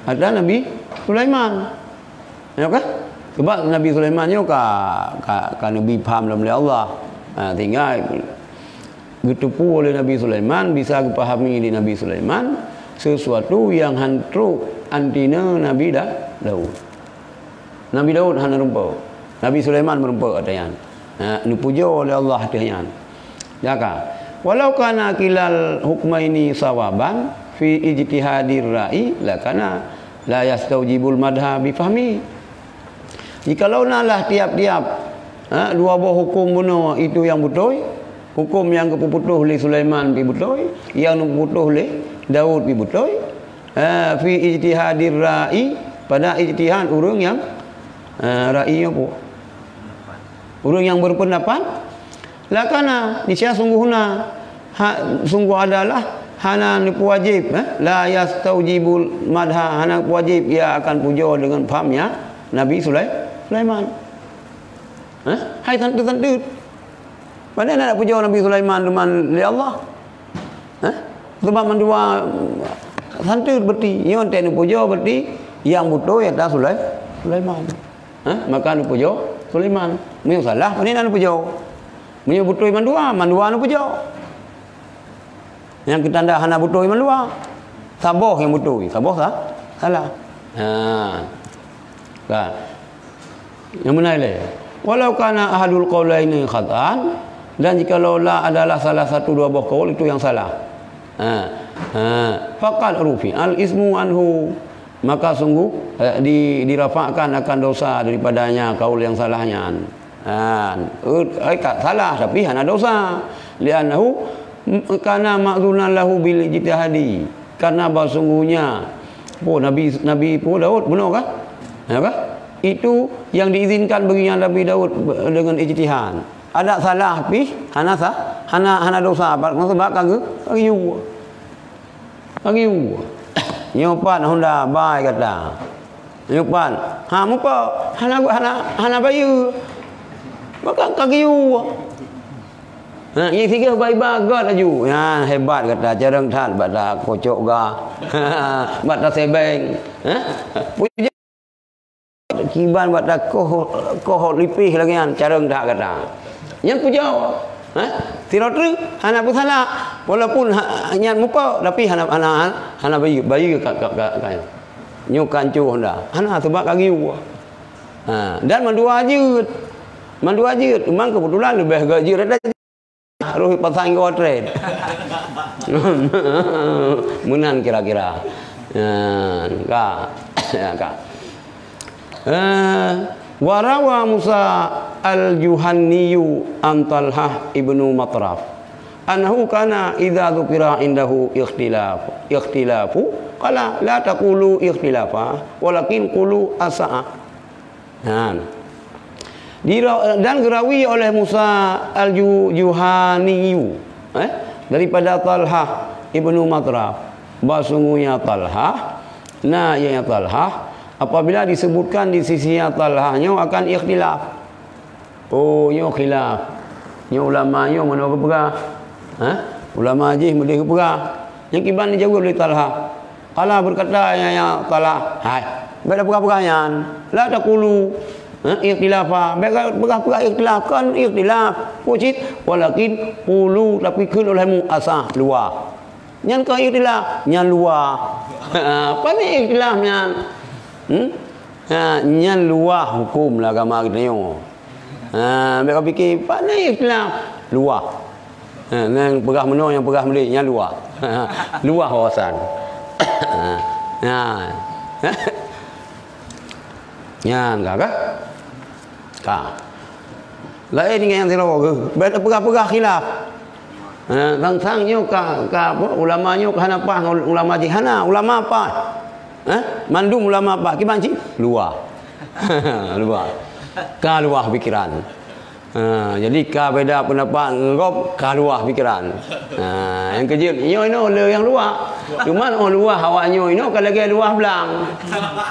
adalah Nabi Sulaiman. Ya kan? Sebab Nabi Sulaiman nyoe ka, ka, ka neubi pham lom lé Allah. Ha, sehingga geuteupeue oleh Nabi Sulaiman, bisa geupahami lé Nabi Sulaiman sesuatu nyang han trok anti Nabi Da-, Daud. Nabi Daud hana rumpok. Nabi Sulaiman meurumpok ata nyan. Ha, neupujoe oleh Allah ateueh nyan. Jaka, "Walau kana kilal hukmaini sawaban fi ijtihadir ra'i lakana La yastaujibul madha bi fahmi. Jikalau na lah tiap-tiap, ha, dua boh hukum bunoe itu nyang beutôi, hukum nyang geupeuputoh lé Sulaiman pih beutôi, nyang geupeuputoh lé Daud pih beutôi, ha, fi ijtihadir ra'i, pada ijtihad ureuëng nyang, ha, ra'i nyoe peue? Ureuëng nyang berpendapat, lakana, niscaya sungguh na, ha, sungguh adalah hana neupeuwajéb, eh, la yastaujibul madha, hana neupeuwajéb ia akan pujoe deungon paham nyan Nabi Sulai-, Sulaiman. Eh, hai santeut-santeut. Padahai nak pujoe Nabi Sulaiman teuma lé Allah. Eh? Sebab mandua santeut berarti, nyoe teuh neupujoe berarti nyang beutôi ata Sulai-, Sulaiman. Ha? Maka neupujoe Sulaiman. Meunyoe salah, pane na neupujoe? Meunyoe beutôi mandua, mandua neupujoe. Nyang keutanda hana beutôi mandua. Saboh nyang beutôi, saboh sa-, salah. Ha. Kan? Nyang meunan lé. Walau kana ahadul qaulaini khata'an, dan jikalau la adalah salah satu dua boh kaul itu yang salah. Ha. Ha. Faqad rufi al ismu anhu. Maka sungguh, eh, di-, dirafakkan akan dosa daripadanya kaul yang salah nyan. Ha, eh, eh, ka salah tapi hana dosa. Li'annahu, m-, kana ma'zunan lahu bil ijtihadi. Karena bahwa sungguhnya, oh, Nabi, Nabi pun Daud, benar kan? Ya kan? Itu yang diizinkan baginya Nabi Daud be-, dengan ijtihad. Ada salah pih, hana sa-, hana, hana dosa. Sebab ka ge-, ka geuyue. Ka geuyue. Nyoe pat honda bai gata. Nyoe pat. Ha, mupa. Hana, hana, hana bayeue. Maka ka geuyue. Ha, nyang sigoe bai ba got laju. Ha, hebat gata, carông that bak ta kocok ga. Bak ta sebeng. Ha? Puja Kiban bak takoh, koh lipih lagèe nyan, carông that gata. Nyan pujoe. Ha? Sidroe treuk hana peusalah. Walaupun ha, nyan mupa, tapi hana, hana, hana bayeue, bayeue ka, ka, ka, ka. Nyoe ka anco honda. Hana, sebab ka geuyue. Ha, dan mandua jeuet. Mandua jeuet. Memang kebetulan leubeh gét jeuet. Roh pasang ke otret. Meunan kira-kira. Ya, ka. Ya, ka. Eh, wa rawa Musa al-Juhanniyu an Talhah ibnu Matraf. Annahu kana idza dzukira indahu ikhtilaf, ikhtilafu, qala la taqulu ikhtilafa, walakin qulu asa'a. Nah. Dira-, dan geurawi oleh Musa al-Ju-, Juhaniyu, eh, daripada Talhah ibnu Matraf, bahwasungguhnya Talhah, nah, ianya Talhah, apabila disebutkan di sisinya Talhah nyoe akan ikhtilaf. Oh, nyoe khilaf. Nyoe ulama nyoe meunoe geupeugah. Ha? Ulama jih meudeh geupeugah. Nyang kiban dijaweueb lé Talhah. Qala, berkata, ya, ya Talhah, "Hai, bèk tapeugah-peugah nyan. La taqulu, ha, ikhtilafa. Bèk tapeugah-peugah ikhtilaf. Kon ikhtilaf. Peue cit? Walakin qulu, tapi kheun olehmu asah, luwah." Nyan kon ikhtilaf, nyan luwah. Pane ikhtilaf nyan? Hmm? Ha, nyan luwah huköm lam agama geutanyoe. Ha, bèk kapike, pane ikhtilaf, luwah. Ha, nyang peugah meunoe, nyang peugah meudeh, nyan luwah. Luwah wawasan. Ha. Nyan ka, ka? Ka. Laén ngon nyang sidroe geuh. Bèk tapeugah-peugah khilaf. Ha, sang-sang nyoe ka, ka apa, ulama nyoe ka hana paih ngon ulama jih. Hana, ulama paih. Ha? Mandum ulama paih. Kiban cit? Luwah. Luwah. Ka luwah pikiran. Ha, jadi ka beda pendapat ngon gob, ka luwah pikiran. Ha, nyang keujeuet, nyoe inoe le nyang luwah. Cuman óh luwah awak nyoe inoe ka lagèe luwah blang.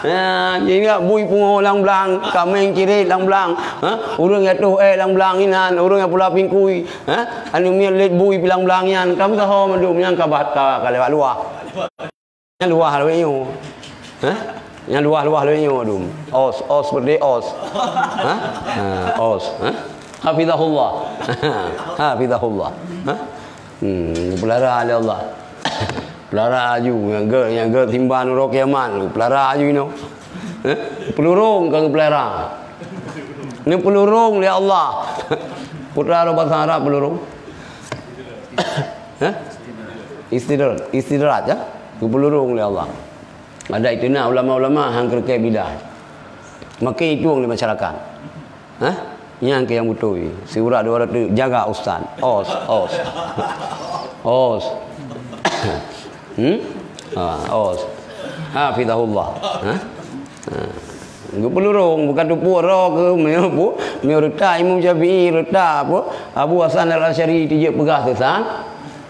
Ha, jadi bui pungo lam blang, kaméng cirét lam blang. Ha, ureueng nyang toh èk lam blang inan, ureueng nyang pula pingkui. Ha, aneuk miet lét bui pi lam blang nyan, ka meusaho mandum nyan ka bah, ka, ka lewat luwah. Nyan luwah lawét nyoe. Ha? Nyan luwah-luwah lawét nyoe dum. Os, os seperti os. Ha? Ha, os. Ha? Hafizahullah. Hafizahullah. Ha? Hmm, geupelara lé Allah. Pelara aju, nyang gèt, nyang gèt simban uroe kiamat, pelara aju inoe. Ha? Peulurong ka geupelara. Neupeulurong lé Allah. Peue teuma basa Arab peulurong? Ha? Istidraj, istidraj, ya? Geupeulurong lé Allah. Adak itu na ulama-ulama han keureukai bidah. Makin itueng di masyarakat. Hah? Nyang keu nyang beutôi. Siurat dua ratus, jaga ustaz. Os, os. Os. Hmm? Ha, os. Hafizahullah. Ha? Ha. Geupelurong, bukan tupuk ro ke, meunyoe pu-, meunyoe reuta Imam Syafi'i, reuta apa, Abu Hasan Al-Asy'ari tijak peugah seusan.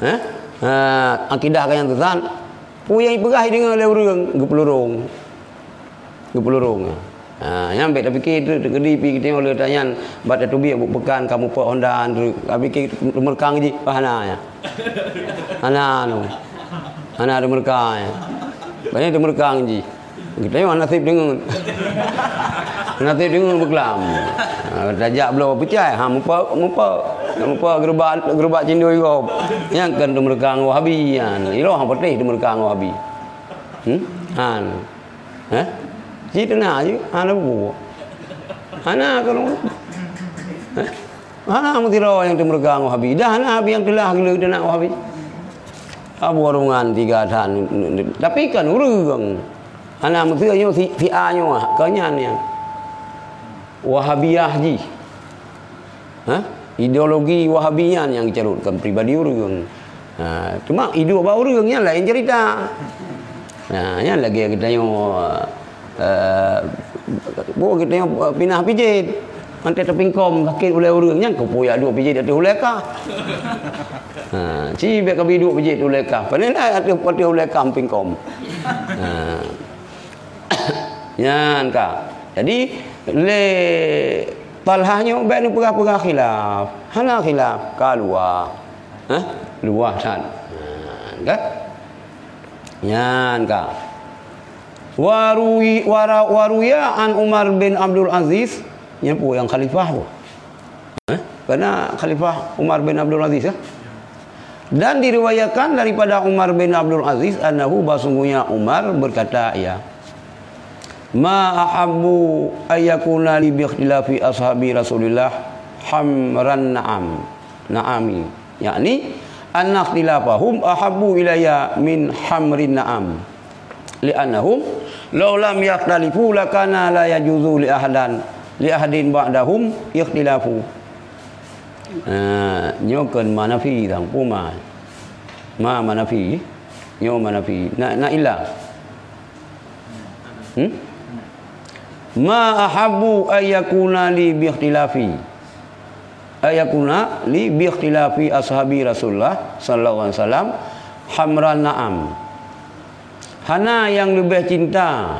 Ha? Ha, akidah ka nyang seusan. Peue nyang ipeugah ideungoe lé ureuëng, geupelurong. Geupelurong. Ha, nyan bék tapike teukeudi pi geutanyoe lé tanyan, bak tateubiet buet peukan, ka mupok honda, ka pike teumeureuka ngon jih, bah hana nyan. Hana nyan. Hana teumeureuka nyan. Banyak teumeureuka ngon jih. Geutanyoe hana sép deungon. Hana sép deungon beuklam. Ha, tajak bloe peucai, ha, mupok, mupok. Mupok geurubak, geurubak cindoi gob. Nyan kon teumeureuka ngon Wahabi nyan. Iroh patéh teumeureuka ngon Wahabi. Hmm? Han. Hah? Cit na je, hana buet. Hana kalau. Hah? Hana meusidroe nyang teumeureuka ngon Wahabi. Dah hana Wahabi nyang teulah geuleueh teunak Wahabi. Abu Warungan tiga tan. Tapi kan ureuëng. Hana meusidroe nyoe si, si A nyoe, keu nyan nyang. Wahabiyah jih. Ha? Ideologi Wahabi nyan nyang geucarot, kon pribadi ureuëng. Ha, cuma iduek bak ureuëng nyan laén cerita. Ha, nyan lagée geutanyoe, eh, bu geutanyoe pinah pijet. Mantong teupingkom sakét ulée ureuëng nyan, keupeue jak duek pijet ateueh ulée kah. Ha, ci bék kabi duek pijet ulée kah. Pane na ateueh, ateueh ulée kah pingkom. Ha. Nyan ka. Jadi, lé Talhah nyoe bék neupeugah-peugah khilaf. Hana khilaf, ka luwah. Hah? Luwah that. Nyan ka. Nyan ka. Warui-, wara-, waruya an Umar bin Abdul Aziz, nyan peue nyang khalifah peue? Hah? Kana khalifah Umar bin Abdul Aziz, ya? Dan diriwayatkan daripada Umar bin Abdul Aziz, annahu, bahwasungguhnya Umar berkata, ia, "Ma ahabbu ayyakuna li bi ikhtilafi ashabi Rasulillah hamran na'am, na'ami." Yakni, "Anna ikhtilafahum ahabbu ilayya min hamrin na'am. Li'annahum law lam yakhtalifu lakana la yajuzu li ahadan, li ahadin ba'dahum ikhtilafu." Ha, nyoe kon ma nafi tang puma. Ma, ma nafi. Nyoe ma nafi. Na, na illa. Hmm? Ma ahabbu ayyakuna li bi ikhtilafi. Ayyakuna li bi ikhtilafi ashabi Rasulullah sallallahu alaihi wasallam hamran na'am. Hana nyang leubeh cinta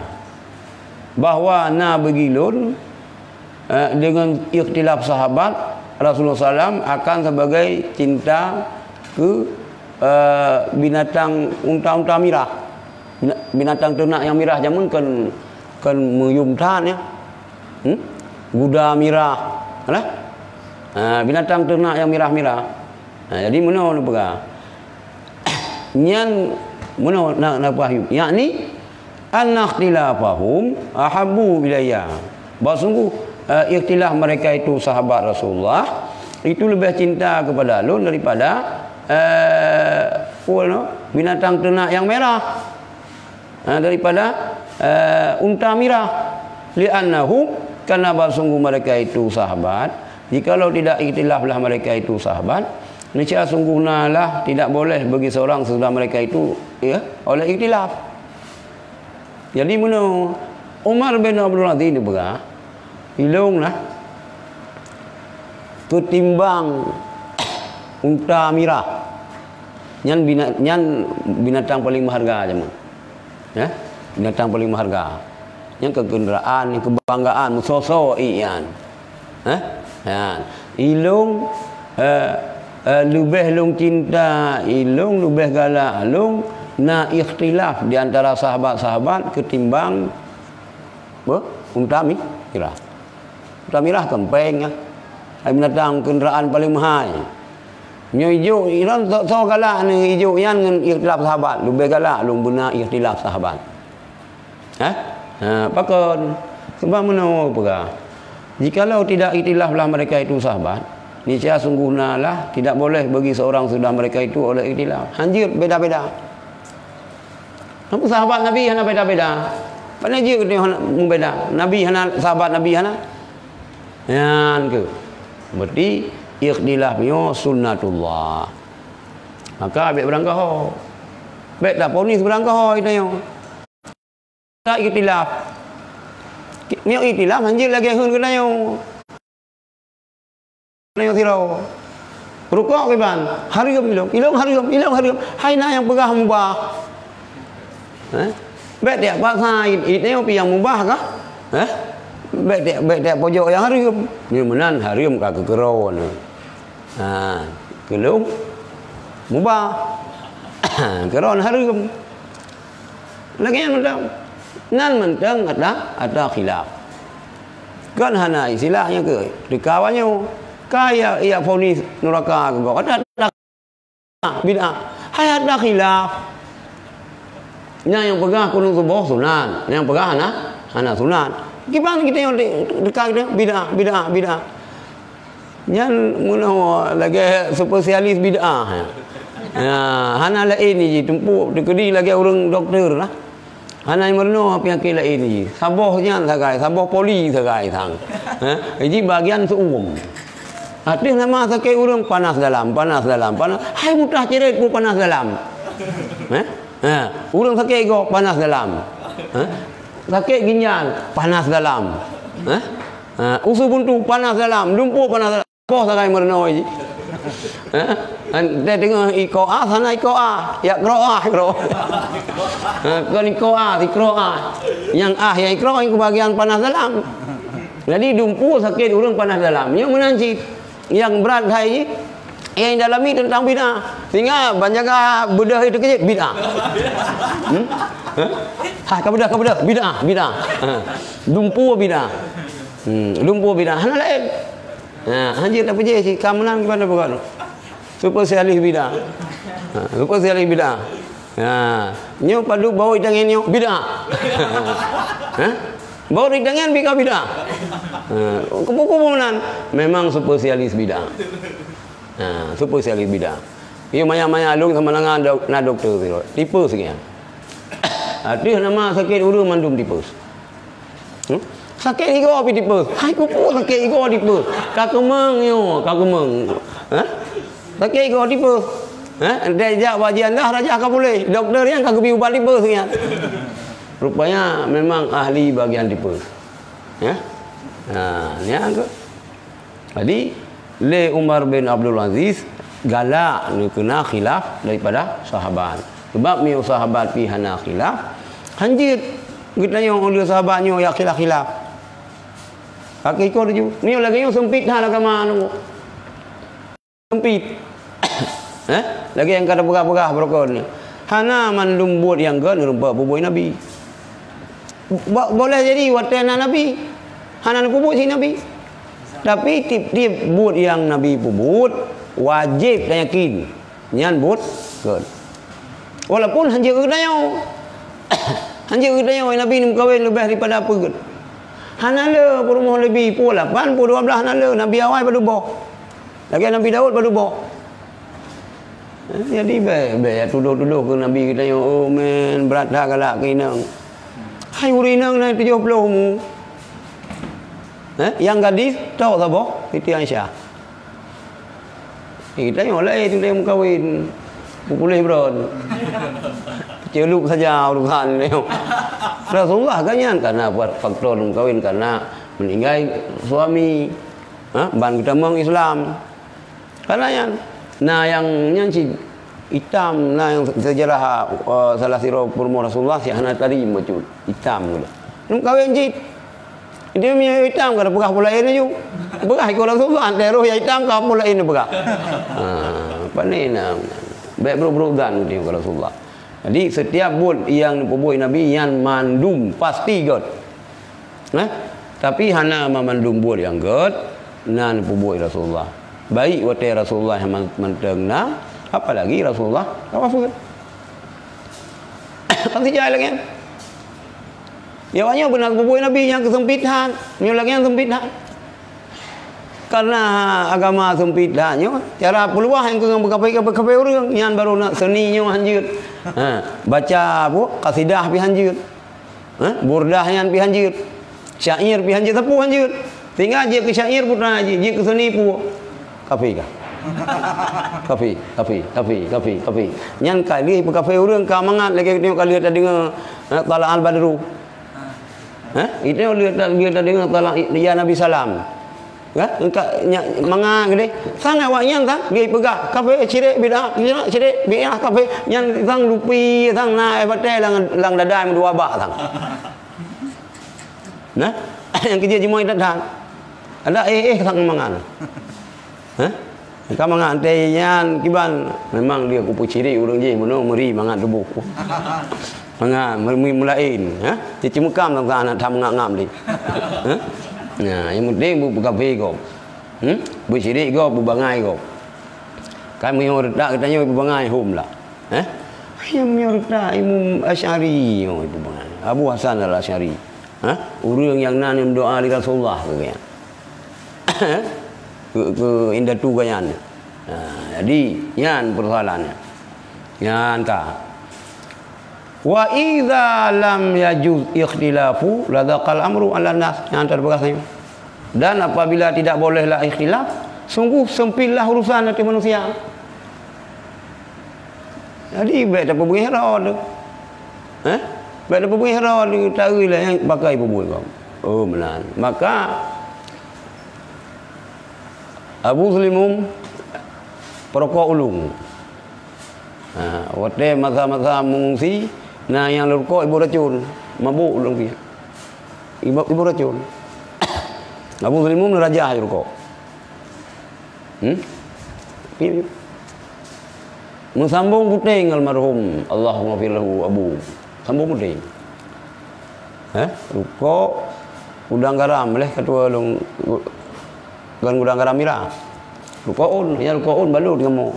bahwa na bagi lôn, eh, deungon ikhtilaf sahabat Rasulullah sallam akan sebagai cinta keu, eh, binatang unta-unta mirah. Bina-, binatang teunak nyang mirah jameun kon, kon meuyuem that nyan. Hmm? Guda mirah. Alah? Ha, binatang teunak nyang mirah-mirah. Ha, jadi meunoe neupeugah. Nyan meunoe na, na paham. Yakni, "Anna ikhtilafahum ahabbu ilayya." Bahwa sungguh, eh, ikhtilaf mereka itu sahabat Rasulullah, itu lebih cinta kepada lôn daripada, eh, apa nama, binatang ternak yang merah. Ha, daripada, eh, unta mirah. "Li'annahum," karena bahwa sungguh mereka itu sahabat, jikalau tidak ikhtilaflah mereka itu sahabat, niscaya sungguhnalah tidak boleh bagi seorang sesudah mereka itu, ya, oleh ikhtilaf. Jadi, meunoe Umar bin Abdul Aziz neupeugah, "Ilong lah ketimbang unta mirah." Nyan bina-, nyan binatang paling meuharga jameun. Ya, binatang paling meuharga. Nyang keu kenderaan, nyang kebanggaan, meusoe-soe ié nyan. Eh? Nyan. Ilong, eh, eh, leubeh lôn cinta, ilong leubeh galak lôn na ikhtilaf di antara sahabat-sahabat ketimbang, apa? Unta mi-, mirah. Unta mirah kempeng, ya. Hai binatang kenderaan paling meuhai. Nyoe ijok, iran so, so galak ni ijok nyan ngon ikhtilaf sahabat. Leubeh galak lôn beuna ikhtilaf sahabat. Hah? Ha, pakon? Sebab meunoe peugah. Jikalau tidak ikhtilaflah mereka itu sahabat, niscaya sungguhnalah tidak boleh bagi seorang sudah mereka itu oleh ikhtilaf. Hanjeuet beda-beda. Kenapa sahabat Nabi hana beda-beda? Pane jeuet geutanyoe hana mubeda? Nabi hana, sahabat Nabi hana? Nyan keuh. Berarti ikhtilaf nyoe sunnatullah. Maka bèk beurangkaho. Bèk taponis beurangkaho geutanyoe. Ka ikhtilaf. Nyoe ikhtilaf hanjeuet lagèe kheun geutanyoe. Nyoe sidroe. Rukok kiban, hareuem ilong, ilong hareuem, ilong hareuem. Hai na nyang peugah mubah. Eh? Bèk tiep paksa, it, it nyoe pih nyang mubah kah? Eh? Bèk tiep, bèk tiep pojok nyang hareuem. Nyoe meunan hareuem ka keu keudroe nyoe. Ha, keu lôn mubah. Keudroe hareuem. Lagèe nyan mantong. Nan mantong ata, ata khilaf. Kan hana istilah nyang keu teuka awak nyoe. Ka ya, ya vonis nuraka keu gob. Ata, ata bid'ah. Hai ata khilaf. Nyang, nyang peugah kunut suboh sunat, nyang peugah hana, hana sunat. Kiban kita nyang te-, teuka kita bid'ah, bid'ah, bid'ah. Nyan meunoe lagèe spesialis bid'ah. Ya, hana laén jih, teumpeue teukeudi lagèe ureueng doktor lah. Hana meurunoe penyakit laén jih. Saboh nyan sagai, saboh poli sagai sang. Ha? Jih bagian seuuem. Ateueh nama sakét ureueng panas dalam, panas dalam, panas. Hai mutah ceret peue panas dalam. Ha? Ha, ureueng sakét gob panas dalam. Ha? Sakét ginjal, panas dalam. Ha? Ha, usus buntu panas dalam, dumpeue panas dalam. Poh sagai meurunoe jih. Ha? Ante teungoh iko ah, sana iko ah. Ya kro ah, kro. Ha, kon iko ah, si kro ah. Nyang ah, ya ikro, nyang kebagian panas dalam. Jadi dumpeue sakét ureueng panas dalam. Nyoe meunan cit. Nyang brat hai jih, nyang dalami teuntang bid'ah. Sehingga ban jaga beudôh itu keuh bid'ah. Hmm? Ha? Ha, ka beudôh, ka beudôh, bid'ah, bid'ah. Ha. Dumpeue bid'ah. Hmm, dumpeue bid'ah. Hana laén. Ha, hanjeuet tapeujeuet cit, ka meunan gimana bukan? Spesialis bid'ah. Ha, spesialis bid'ah. Ha, nyoe padub bau itangen nyoe bid'ah. Ha? Bau itangen bika bid'ah. Ha, kubu-kubu meunan memang spesialis bid'ah. Ha, spesialis bid'ah. Iya maya-maya lôn sama dengan dok-, na doktor tu. Tipe sekian. Ateueh nama sakét ureueng mandum tipe. Hmm? Sakét igoe pih tipe. Hai kupu sakét igoe tipe. Ka keumeng nyoe, ka keumeng. Ha? Sakét igoe tipe. Ha? Dai jak bak jian dah rajah ka puléh. Doktor nyang ka geubri ubat tipe seunyan. Rupanya memang ahli bagian tipe. Ya? Ha, nyan tu. Jadi, lé Umar bin Abdul Aziz galak neukeuna khilaf daripada sahabat. Sebab meunyoe sahabat pih hana khilaf, hanjeuet geutanyoe ulèe sahabat nyoe ya khilaf-khilaf. Ka keu iko tuju. Meunyoe lagèe nyoe seumpit that agama nyoe. Seumpit. Eh? Lagèe nyang ka tapeugah-peugah beurukon nyoe. Hana mandum buet nyang gèt neureumpok peubuet Nabi. Bo-, boleh jadi watèe na Nabi, hana neupeubuet cit Nabi. Tapi tiep-tiep buet nyang Nabi peubuet, wajéb tayakin nyan buet gèt. Walaupun hanjeuet geutanyoe. Hanjeuet geutanyoe Nabi neumeukawen leubeh daripada peue gèt. Hana le peurumoh Lebi, pukul lapan, pukul dua belas hana le, Nabi awai padub boh. Lagèe Nabi Daud padub boh. Eh, jadi bèk, bèk ya tudoh-tudoh keu Nabi geutanyoe, "Oh, men, brat that galak keu inong." Hai ureueng inong na tujoh ploh umu. Eh, nyang gadis, tok saboh, Siti Aisyah. Eh, geutanyoe laén teuntèe meukawen. Peupuléh bron. Ceulup saja urusan nyoe. Rasulullah kan nyan karena faktor meukawen karena meninggai suami. Ha, ban geutamong Islam. Karena nyan, na nyang nyan cit itam, na nyang sejarah, eh, salah sidroe peurumoh Rasulullah si hana tari bacut, itam geuh. Neumeukawen cit. Jadi meunyoe itam ka peugah peue laén laju. Peugah iko Rasulullah, antara roh nyang itam ka peue laén peugah. Ha, pane na. Bèk brok-brok dan geutanyoe keu Rasulullah. Jadi setiap buet nyang neupeubuet Nabi nyan mandum pasti gèt. Nah, tapi hana mamandum buet nyang gèt na neupeubuet Rasulullah. Baik watèe Rasulullah nyang man-, mantong na, apalagi Rasulullah ka wafeuet. Kan sijai lagèe nyan. Ya, awak nyoe beuna geupeubuet Nabi nyang keuseumpit that. Nyoe lagèe nyan seumpit that. Karena agama seumpit that nyoe, cara peuluah nyang keu beukafé-kafé ureuëng, nyan baru na seuni nyoe hanjeuet. Ha, baca apa? Kasidah pih hanjeuet. Ha, burdah nyan pih hanjeuet. Syair pih hanjeuet, sapeue hanjeuet. Tinggai jeuet keu syair putra jih, jeuet keu seuni peue? Kafé kah? Kafé, kafé, kafé, kafé, kafé. Nyan ka lheueh beukafé ureuëng ka mangat lagée tanyoe ka lheueh tadeungoe, ha, Thala'al Badru. Ha? Itu dia dia dia dengar talak ya Nabi salam. Ya, engka nya manga gede. Sang awak nyan sang dia peugah kafé syirik bid'ah, syirik bid'ah kafé nyan sang lupi sang na eh batai lang lang dada meudua bak sang. Nah, yang kerja jimai datang. Ada eh eh sang mangan. Ha? Ka mangat teuh nyan kiban, memang dia kupeucirik ureuëng jih bunoe meuri mangat tuboh. Mangat meuri meulaén, ha? Cicimukam sang aneuk tham ngam-ngam lé. Ha? Nah, yang penting bu beukafé gob. Hmm? Beucirik gob, bubangai gob. Kan meunyoe reutak geutanyoe bubangai hom lah. Ha? Yang meunyoe reutak Imam Asy'ari nyoe bubangai. Abu Hasan Al-Asy'ari. Ha? Ureuëng nyang na nem doa di Rasulullah keu geuhnyan. Keu, keu indatu geuhnyan. Ha, jadi nyan persoalannya. Nyan ka. Wa idza lam yajuz ikhtilafu ladaqal amru 'alan nas. Nyan teupeugah saja. Dan apabila tidak bolehlah ikhtilaf, sungguh sempitlah urusan ateueh manusia. Jadi bék tapeubeuet roh tu. Eh? Bék tapeubeuet roh tu, taeu lah nyang pakai peubeuet kau. Oh, meunan. Maka Abu Sulimum perokok ulung. Ha, watée masa-masa mengungsi, na nyang rukok ibu racun, mabuk ulung pih. Ibu, ibu racun. Abu Sulimum rajah rukok. Hmm? Iya, iya. Meusambong puténg almarhum, Allahumma fir lahu abu. Sambong puténg. Eh, rukok udang garam leh ketua long kan udang garam mira. Rukok un, ya rukok un balut ngamuk.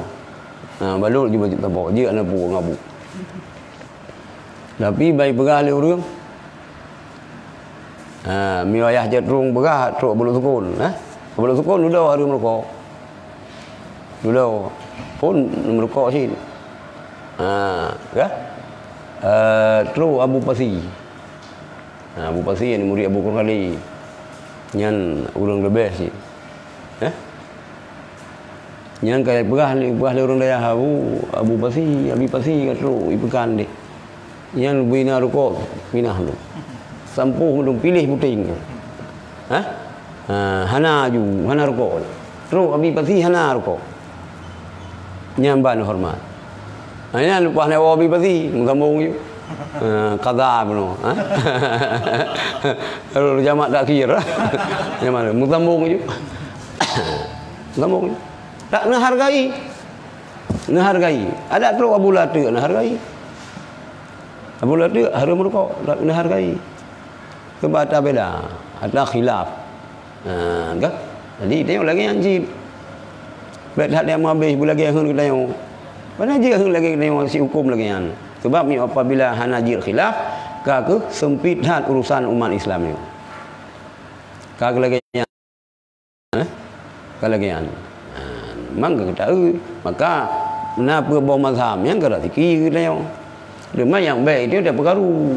Nah, balut juga tabok, jeuet aneuk puek ngabu. Tapi bai peugah lé ureuëng, ha, mi wayah jeuet rhueng peugah trok Buluk Sukon, ha? Buluk Sukon dudoe hareuem rukok. Dudoe pun meurukok cit. Ha, ya. Eh, trok Abu Pasi. Ha, Abu Pasi nyan murit Abu Qurkali. Nyan ureuëng leubeh cit. Eh? Nyan ka peugah lé, peugah lé ureuëng dayah Abu, Abu Pasi, Abi Pasi ka trok, ipeukan deh. Nyan bina rukok, pinah tu. Sampôh meudueng piléh puténg. Ha? Ha, hana aju, hana rukok. Trok Abi Pasi hana rukok. Nyan ban hormat. Ha, nyan leupah na woe Abi Pasi, meusambong ju. Ha, kaza bunoe, ha? Lalu jamak takhir. Jamak meusambong ju. Meusambong ju. Tak neuhargai. Neuhargai. Adak trok Abu Lateuk neuhargai. Abu Lateuk hareuem rukok, tak neuhargai. Sebab ata beda, ata khilaf. Ha, kan? Jadi, tengok lagée nyan cit. Bék that nyang meuhabéh beulagée heuet geutanyoe. Padahai jeuet heuet lagée geutanyoe si huköm lagée nyan. Sebab mi apabila hana jeuet khilaf, ka keuh seumpit that urusan umat Islam nyoe. Ka keuh lagée nyan. Eh? Ka lagée nyan. Ha, memang ka geutaeu. Maka, na peue boh mazhab nyang ka rasiki geutanyoe. Teuma nyang bék itu dak peukaru.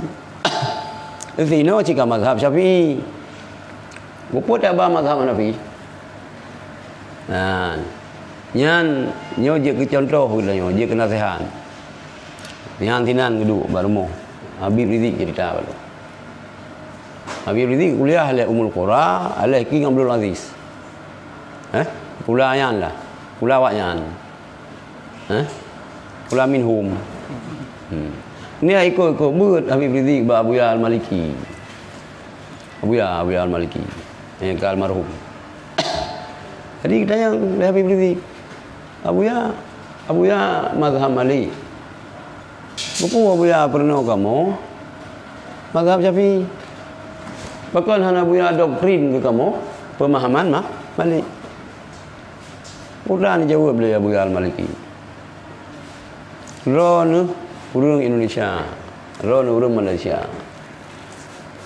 Sinoe cit ka mazhab Syafi'i. Geupeue taba mazhab Hanafi? Nah, nyan nyoe jeuet keu contoh geutanyoe, jeuet keu naseuhat. Nyan sinan geuduek bak rumoh. Habib Rizik cerita bak lôn. Habib Rizik kuliah lé Ummul Qura, aleh King Abdul Aziz. Eh? Pula nyan lah. Pula awak nyan. Eh? Pula minhum. Hmm. Ni ikut-ikut beuet Habib Rizik bak Abuya Al-Maliki. Abuya, Abuya Al-Maliki. Nyang ka almarhum. Jadi geutanyong lé Habib Rizik, "Abuya, Abuya mazhab Malik. Peue Abuya peurunoe kamoe mazhab Syafi'i? Pakon hana Abuya doktrin keu kamoe peumahaman Ma-, Malik?" Peue na jaweueb lé Abuya Al-Maliki, "Droeneuh ureuëng Indonesia, droeneuh ureuëng Malaysia.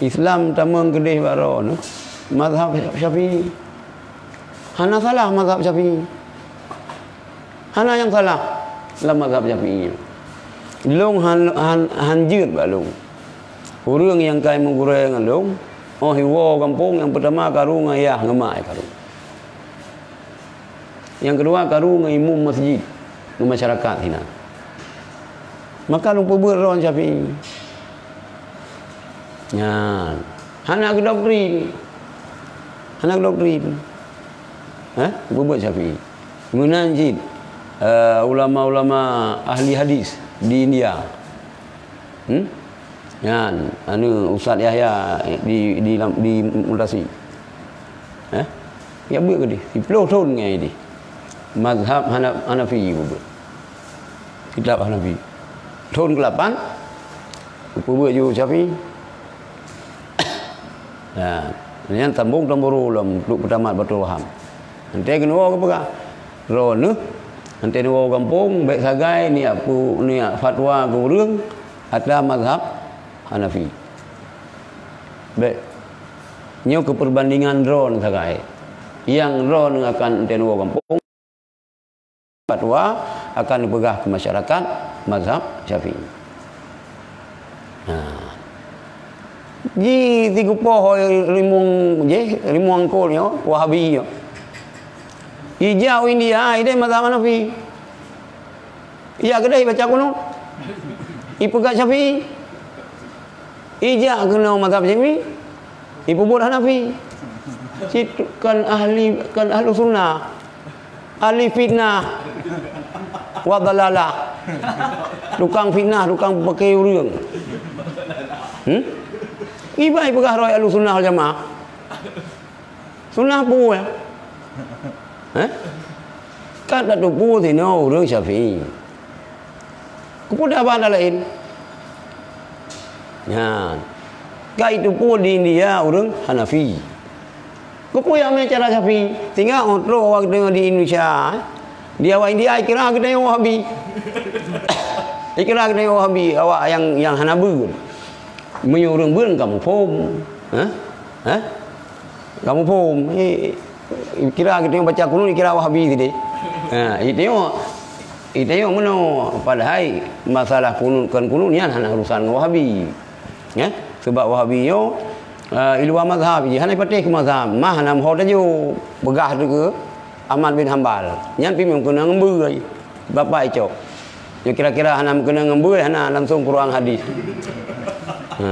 Islam tamong keudeh bak droeneuh mazhab Syafi'i. Hana salah mazhab Syafi'i. Hana nyang salah lam mazhab Syafi'i. Lôn han, han, han jeuet bak lôn. Ureuëng nyang ka meugurée ngon lôn, óh iwoe gampông, nyang peutama karu ngon yah ngon mak karu. Nyang keudua karu ngon imum masjid, ngon masyarakat sinan. Maka lôn peubeuet droe Syafi'i. Nyan. Hana geudoktrin. Hana geudoktrin. Eh? Peubeuet Syafi'i. Meunan cit, eh, ulama-ulama ahli hadis di India. Hmm? Nyan, anu Ustaz Yahya di, di, di Mutasi. Eh? Ya beuet keudeh, siplôh thon ngai deh. Mazhab Hana-, Hanafi peubeuet. Kitab Hanafi. Thon keulapan, peubeuet ju Syafi'i. Nah, nyan sambông tamburu lom untuk peutamat Batul Waham. Hantei keunoe geupeugah, droeneuh hantei neuwoe gampông, bék sagai niyak pu-, niyak fatwa keu ureuëng ata mazhab Hanafi. Bék. Nyoe keu perbandingan droeneuh sagai. Nyang droeneuh akan hantei neuwoe gampông, fatwa akan neupeugah keu masyarakat mazhab Syafi'i. Nah. Ji sigeupoh rimueng jih, rimueng angkot nyoe, Wahabi nyoe. Ija u India, ideh mazhab Hanafi. Ija keudeh baca kunut. Ipeugah Syafi'i. Ija keunoe mazhab Syafi'i. Ipeubeuet Hanafi. Situ kan ahli, kan ahlu sunnah. Ahli fitnah wa dalalah. Tukang fitnah, tukang peuke ureuëng. Hmm? Ibai peugah roh ahlu sunnah wal jamaah. Sunnah peue, ya? Eh? Ka tateupeue sinoe ureuëng Syafi'i. Keupeue dah bak laén? Nyan. Ka iteupeue di India ureuëng Hanafi. Keupeue nyang meucara Syafi'i? Sehingga óh trok awak geutanyoe di Indonesia, eh, di awak India ikira geutanyoe Wahabi. Ikira geutanyoe Wahabi, awak nyang, nyang hana beuet. Meunyoe ureuëng beuet ka muphom, eh? Eh? Ka muphom. Eh, ikira geutanyoe baca kunut ikira Wahabi sideh. Ha, geutanyoe, geutanyoe meunoe, padahai masalah kunut kon kunut nyan hana urusan ngon Wahabi. Ya, sebab Wahabi nyoe, eh, i luwa mazhab jih, hana patéh keu mazhab, mah hana meuho tajok, peugah teuh keu Ahmad bin Hambal. Nyan pih meunyoe keuneuk ngon beue, bapak icok. Nyoe kira-kira hana meukeunong ngon beue, hana langsung Quran hadis. Ha,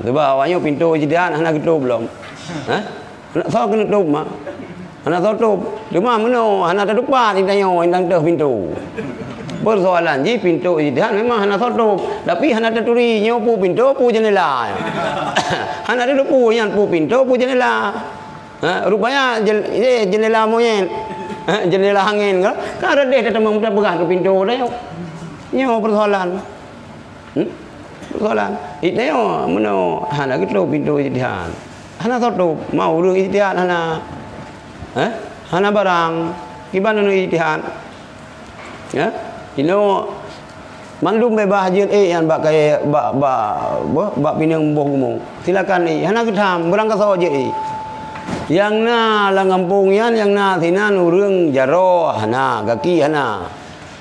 sebab awak nyoe pintoe ijtihad hana geutôb lom. Ha? Hana soe keuneuk tôb, mak. Hana soe tôb. Teuma meunoe hana tatupat geutanyoe nyang teuh pintoe. Persoalan jih pintoe ijtihad memang hana soe tôb, tapi hana taturi nyoe peue pintoe, peue jeundela. Hana tateupeue nyan peue pintoe, peue jeundela. Ha, rupanya jel-, eh, jeundela monyét. Ha, jeundela angén ka. Ka rot deh tatamong tapeugah keu pintoe tanyoe. Nyoe persoalan. Hmm? Persoalan. Ijtihad meunoe hana geutôb pintoe ijtihad. Hana soe tôb, ma ureuëng ijtihad hana. Eh? Hana barang. Kiban ureuëng ijtihad. Ya? Inoe mandum beubaih jeuet ék nyan bak kayée, bak, bak, bak, bak pineung boh gumoe. Silakan ék, hana geutham, beurangkasoe jeuet ék. Nyang na lam gampông nyan, nyang na sinan ureuëng jaroe hana, gaki hana.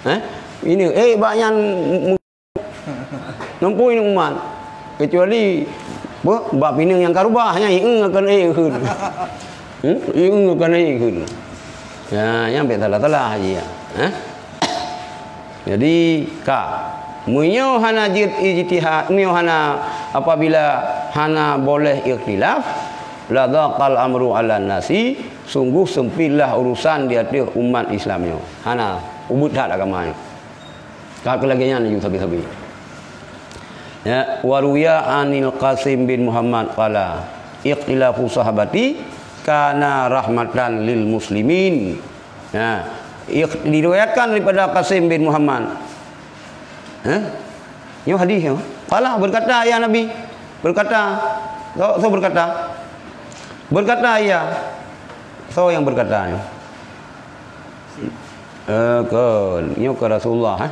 Eh? Ini, eh, bak nyan Numpui nyoe umat. Kecuali, beuh, bak pineung nyang ka rubah, nyan ieng akan ék kheun. Hmm? Ieng akan ék kheun. Ya, nyan bék salah-salah aja, ya. Hah? Jadi, ka. Meunyoe hana jeuet ijtihad, meunyoe hana, apabila hana boleh ikhtilaf, la dhaqal amru 'alan nasi, sungguh sempitlah urusan di ateueh umat Islam nyoe. Hana, ubit that agama nyoe. Ka keu lagée nyan laju sabe-sabe. Ya, wa ruwiya anil Qasim bin Muhammad qala, "Ikhtilafu sahabati kana rahmatan lil muslimin." Ya, ikh-, diriwayatkan daripada Qasim bin Muhammad. Ha? Nyoe hadis nyoe. Qala, berkata, ya Nabi. Berkata. Soe, soe berkata? Berkata, ya. Soe nyang berkata nyoe? Eh, kon, nyoe kon Rasulullah, eh.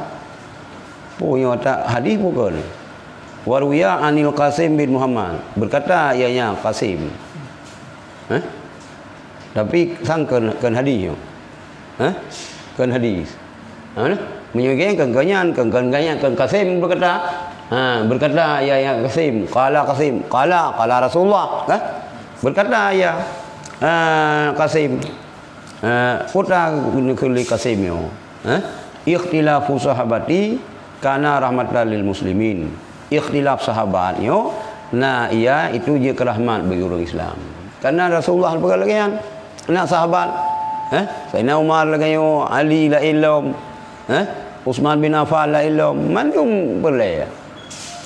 Peue nyoe tak hadis bukan? Wa ruwiya anil Qasim bin Muhammad. Berkata ianya Qasim. Eh? Tapi sang kheun, kheun hadis nyoe. Hah? Kheun hadis. Ha, nah? Meunyoe geng kheun, kheun nyan, kheun, kheun nyan, kheun Qasim berkata, ha, berkata ya, ya Qasim, qala Qasim, qala, qala Rasulullah, ha? Berkata ya, ha, Qasim. Ha, peue ta kheun lé Qasim nyoe. Ha? Ikhtilafu sahabati kana rahmatan lil muslimin. Ikhtilaf sahabat nyoe na ia itu jeuet keu rahmat bagi ureuëng Islam. Karena Rasulullah peugah lagée nyan. Na sahabat, eh, Saidina Umar lagée nyoe, Ali laén lom, eh, Utsman bin Affan laén lom, mandum peureulée.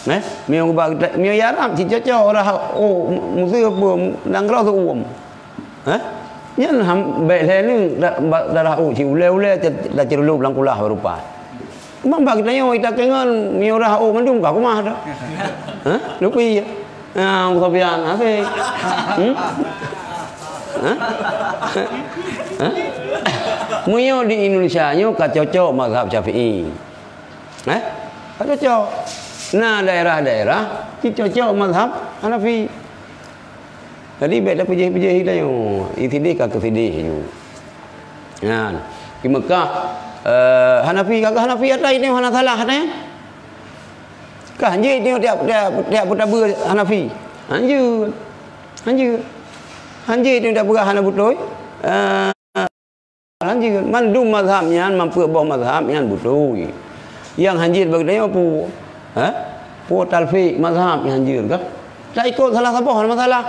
Eh, meunyoe ba kita, meunyoe ya Arab cicocok ureuëng, oh, museue peue, nanggroe seuuem. Hah? Nyan ham, bék lhée ni, da-, ba-, darah u, ci ulée-ulée, ta-, taceureulob lam kulah baru pat. Memang bak geutanyoe, ita keu ngon, meunyoe rah u mandum ka keumah dah. Hah? Lupi ya? Ah, Abu Sufyan, ape? Hmm? Hah? Hah? Meunyoe di Indonesia nyoe ka cocok mazhab Syafi'i. Eh? Ka cocok. Na daerah-daerah, ci cocok mazhab Hanafi. Jadi, bék tapeujéh-peujéh geutanyoe, i sideh ka keu sideh nyoe. Nyan, di Mekah, eh, Hanafi, ka keu Hanafi ata nyoe hana salah ata nyan. Ka hanjeuet nyoe tiap, tiap, tiap peutabeue Hanafi. Hanjeuet. Hanjeuet. Hanjeuet nyoe tiap peugah hana beutôi. Eh, Hanjeuet, mandum mazhab nyan, mampeue boh mazhab nyan beutôi. Nyang hanjeuet bagi tanyoe peue? Ha? Peue talfik mazhab nyang hanjeuet kah? Taikot salah saboh hana masalah.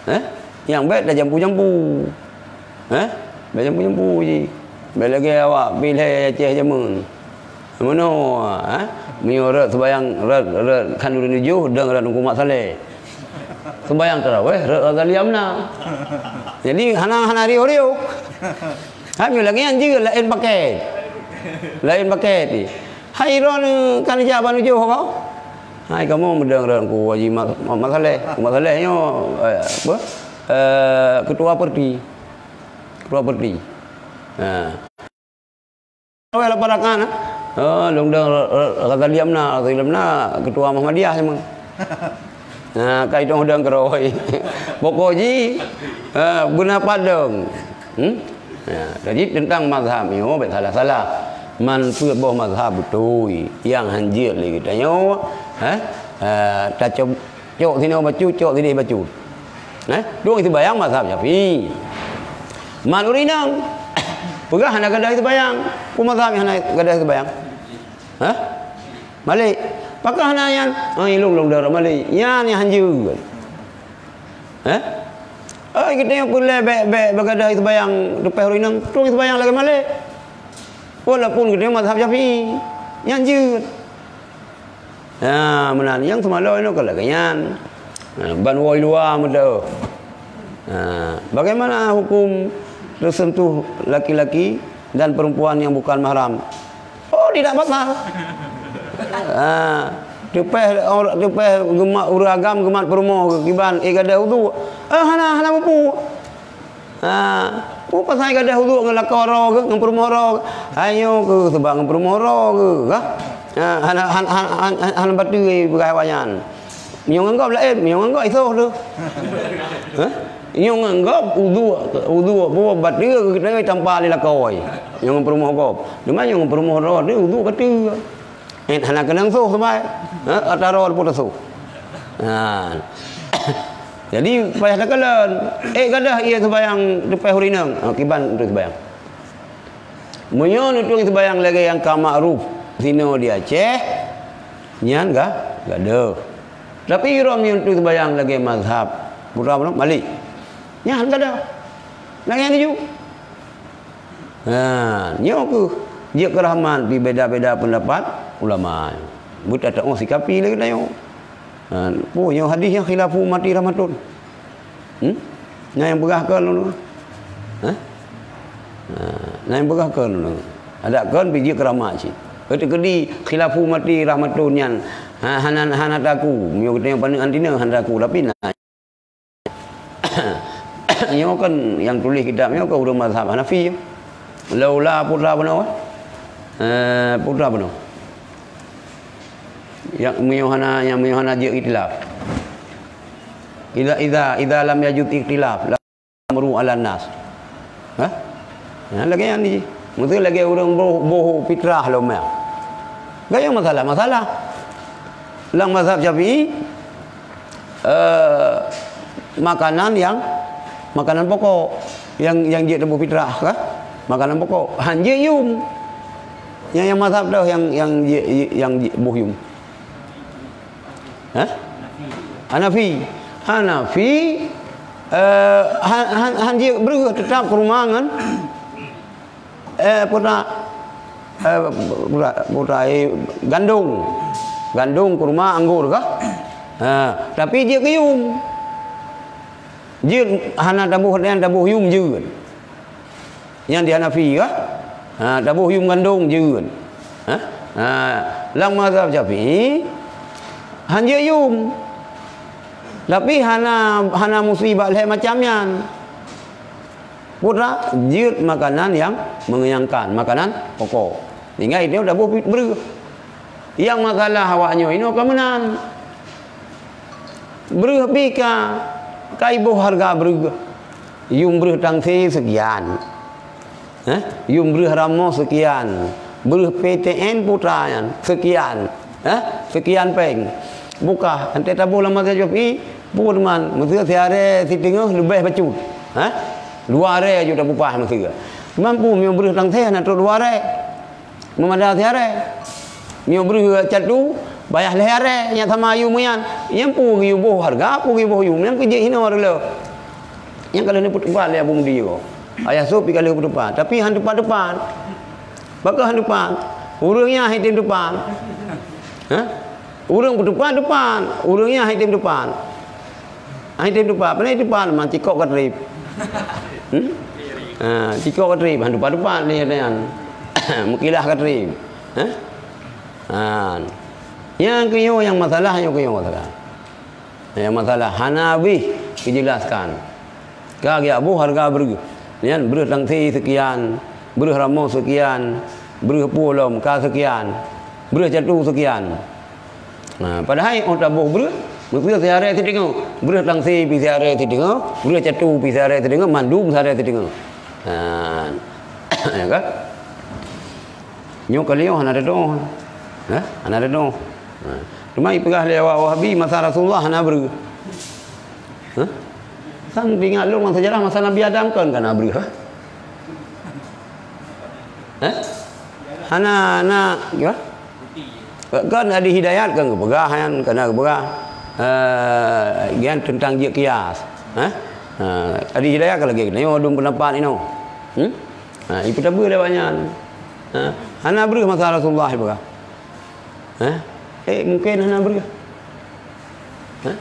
Ha? Nyang bék tajampu-jampu. Ha? Bék jampu-jampu ji. Bék lagée awak pilée Aceh jameun. Meunoe, eh? Meunyoe rot seubayang, rot, rot khanuri tujoh, dong rot Teungku Mat Saleh. Seubayang tarawih, rot Ghazali Amna. Jadi, hana, hana riôh-riôh. Hai, meunyoe lagée nyan jeuet, laén pakai. Laén pakai ti. Hai, droeneuh kan jak ban tujoh kau. Hai, kamoe meudong rot Teungku Haji Ma-, Mat Saleh. Mat Saleh nyoe, eh, apa? Eh, ketua parti. Ketua parti. Ha. Weh, laparakan, ah. Oh, lôn dong Ra-, Ra-, Razali Amna, Razali Amna, ketua Muhammadiyah memang. Nah, kai dong dong keroh. Pokok ji, ah, beuna padong. Hmm? Ya, jadi tentang mazhab nyoe, bék salah-salah. Man peuet boh mazhab beutôi. Nyang hanjeuet lé geutanyoe, eh? Ah, tacob-, Cok sinoe bacut, cok sideh bacut. Eh? Dong seubayang mazhab Syafi'i. Man ureuëng inong. Peugah hana gadôh seubayang. Peue mazhab hana gadôh seubayang? Hah? Malik. Pakon hana nyan? Oh, ilong long darah Malik. Nyan nyang hanjeuet. Hah? Oh, kita nyang peureulée bék, bék bagadoh seubayang teupeh ureuëng inong. Dong seubayang lagée Malik. Walaupun kita mazhab Syafi'i. Nyan jeuet. Ha, meunan nyang seumalôi nyoe ka lagée nyan. Ha, ban woe luwa meudeuh. Ha, bagaimana hukum tersentuh laki-laki dan perempuan yang bukan mahram? Oh, tidak batal. Ha, teupeh, teupeh geumat ureuëng agam, geumat peurumoh kiban, eh, gadôh uduk. Ah, hana, hana mupu. Ha, peue pasai gadôh uduk ngon lakoe droe geuh, ngon peurumoh droe geuh? Hai nyoe keuh sabab ngon peurumoh droe geuh, kah? Ha, hana, han, han, han, han, hana bateue peugah awaknyan. Meunyoe ngon gob laén, meunyoe ngon gob isoh tu. Hah? Nyoe ngon gob uduk, uduk peue bateue geuh geutanyoe tampa lé lakoe. Nyoe ngon peurumoh gob. Teuma nyoe ngon peurumoh droe tu uduk bateue. Eh, hana keunong soh sabai. Ha, ata droe pun soh. Ha. Jadi, payah takalon. Eh, gadôh ié seubayang teupeh ureuëng inong. Ha, kiban untuk seubayang. Meunyoe neutueng seubayang lagée nyang ka makruf sinoe di Aceh, nyan ga, gadôh. Tapi, droe meunyoe neutueng seubayang lagée mazhab, putra Malik. Nyan gadôh. Lagée nyan laju. Ha, nyoe keuh jeuet keu rahmat pih beda-beda pendapat ulama. Beutatoh sikapi lé geutanyoe. Ha, peue nyoe hadis nyang khilafu ummati rahmatun. Hmm? Nyang peugah kon lôn. Ha? Ha, nyang peugah kon lôn. Adak kon pih jeuet keu rahmat cit. Beuteukeudi khilafu ummati rahmatun nyan. Ha, hana, hana taku. Meunyoe geutanyoe paneuk anti nyoe hana taku. Tapi na Nyoe kan nyang tuléh kitab nyoe kan ureuëng mazhab Hanafi. Laula putra bunoe. Eh, putra bunoe. Nyang meunyoe hana, nyang meunyoe hana jeuet ikhtilaf. Idza, idza, idza lam yajud ikhtilaf. amru 'alan nas. Hah? Nah, lagèe nyan jih. Meusti lagèe ureueng boh, boh fitrah lom nyan. Gaya masalah-masalah. Lam mazhab Syafi'i, eh, makanan nyang, makanan pokok nyang, nyang jeuet taboh fitrah kah? Makanan pokok. Han jeuet yum. Nyang, nyang mazhab dah nyang, nyang jeuet, nyang jeuet boh yum. Hah? Hanafi. Hanafi, eh, han, han, han jeuet breuh, teutap kurma ngon, eh, putra, eh, putra, putra, eh, gandong. Gandong, kurma, anggor kah? Ha, tapi jeuet keu yum. Jeuet hana taboh, taboh yum jeuet. Nyang di Hanafi kah? Ha, taboh yum gandong jeuet. Ha? Ha, lam mazhab Syafi'i, han jeuet yum. Tapi hana, hana musti bak lhèe macam nyan. Putra, jeuet makanan nyang mengenyangkan, makanan pokok. Sehingga itu taboh breuh. Nyang masalah awak nyoe inoe ka meunan. Breuh pih ka, ka iboh hareuga breuh. Yum breuh tangse seukian. Hah? Yum breuh ramoh seukian. Breuh P T N putra nyan seukian. Hah? Seukian péng. Bukah, 'oh taboh lam mazhab Syafi'i, peue teuma, meusti siaré siteungoh leubeh bacut. Hah? Dua aré aju tapeupaih meusti. Mampu meunyoe breuh tangse hana trok dua aré. Meumada siaré. Meunyoe breuh catu, payah lhèe aré, nyang sama yum nyan. Nyang peue geuyue boh hareuga, peue geuyue boh yum, nyang keu jeuet hinoe reuloh. Nyang ka lheueh neupeutupat lé Abu Mudi ko. Ayah sôb pih ka lheueh peutupat, tapi han tupat-tupat. Pakon han tupat? Ureueng nyan han tem tupat. Hah? Ureueng peutupat-tupat, ureueng nyan han tem tupat. Han tem tupat, pane tupat, man cikok ka trép. Hmm? Ha, cikok ka trép, han tupat-tupat lé nyan. Meukilah ka trép. Ha? Ha. Nyang keunyoe nyang masalah, nyang keunyoe masalah. Nyang masalah hana habéh dijelaskan. Ka geujak boh hareuga breuh. Nyan breuh tangse seukian, breuh ramoh seukian, breuh peue lom ka seukian, breuh catu seukian. Nah, padahai 'oh taboh breuh, meusti siaré siteungoh, breuh tangse pih siaré siteungoh, breuh catu pih siaré siteungoh, mandum siaré siteungoh. Nah, ya kan? Nyoe kali nyoe hana teudoh. Hah? Hana teudoh. Ha. Cuma ipeugah lé awak Wahabi masa Rasulullah hana breuh. Hah? Sang ingat lôn masa sejarah masa Nabi Adam kon ka na breuh, hah? Hah? Hana, hana, ya? Kan Adi Hidayat kan geupeugah nyan, kana geupeugah, eh, nyan teuntang jeuet kias. Hah? Ha, Adi Hidayat kan lagèe nyoe dum peundapat inoe. Hmm? Ha, ipeutabeuet lé awak nyan. Ha, hana breuh masa Rasulullah ipeugah. Ha? Eh, mungken hana breuh. Ha?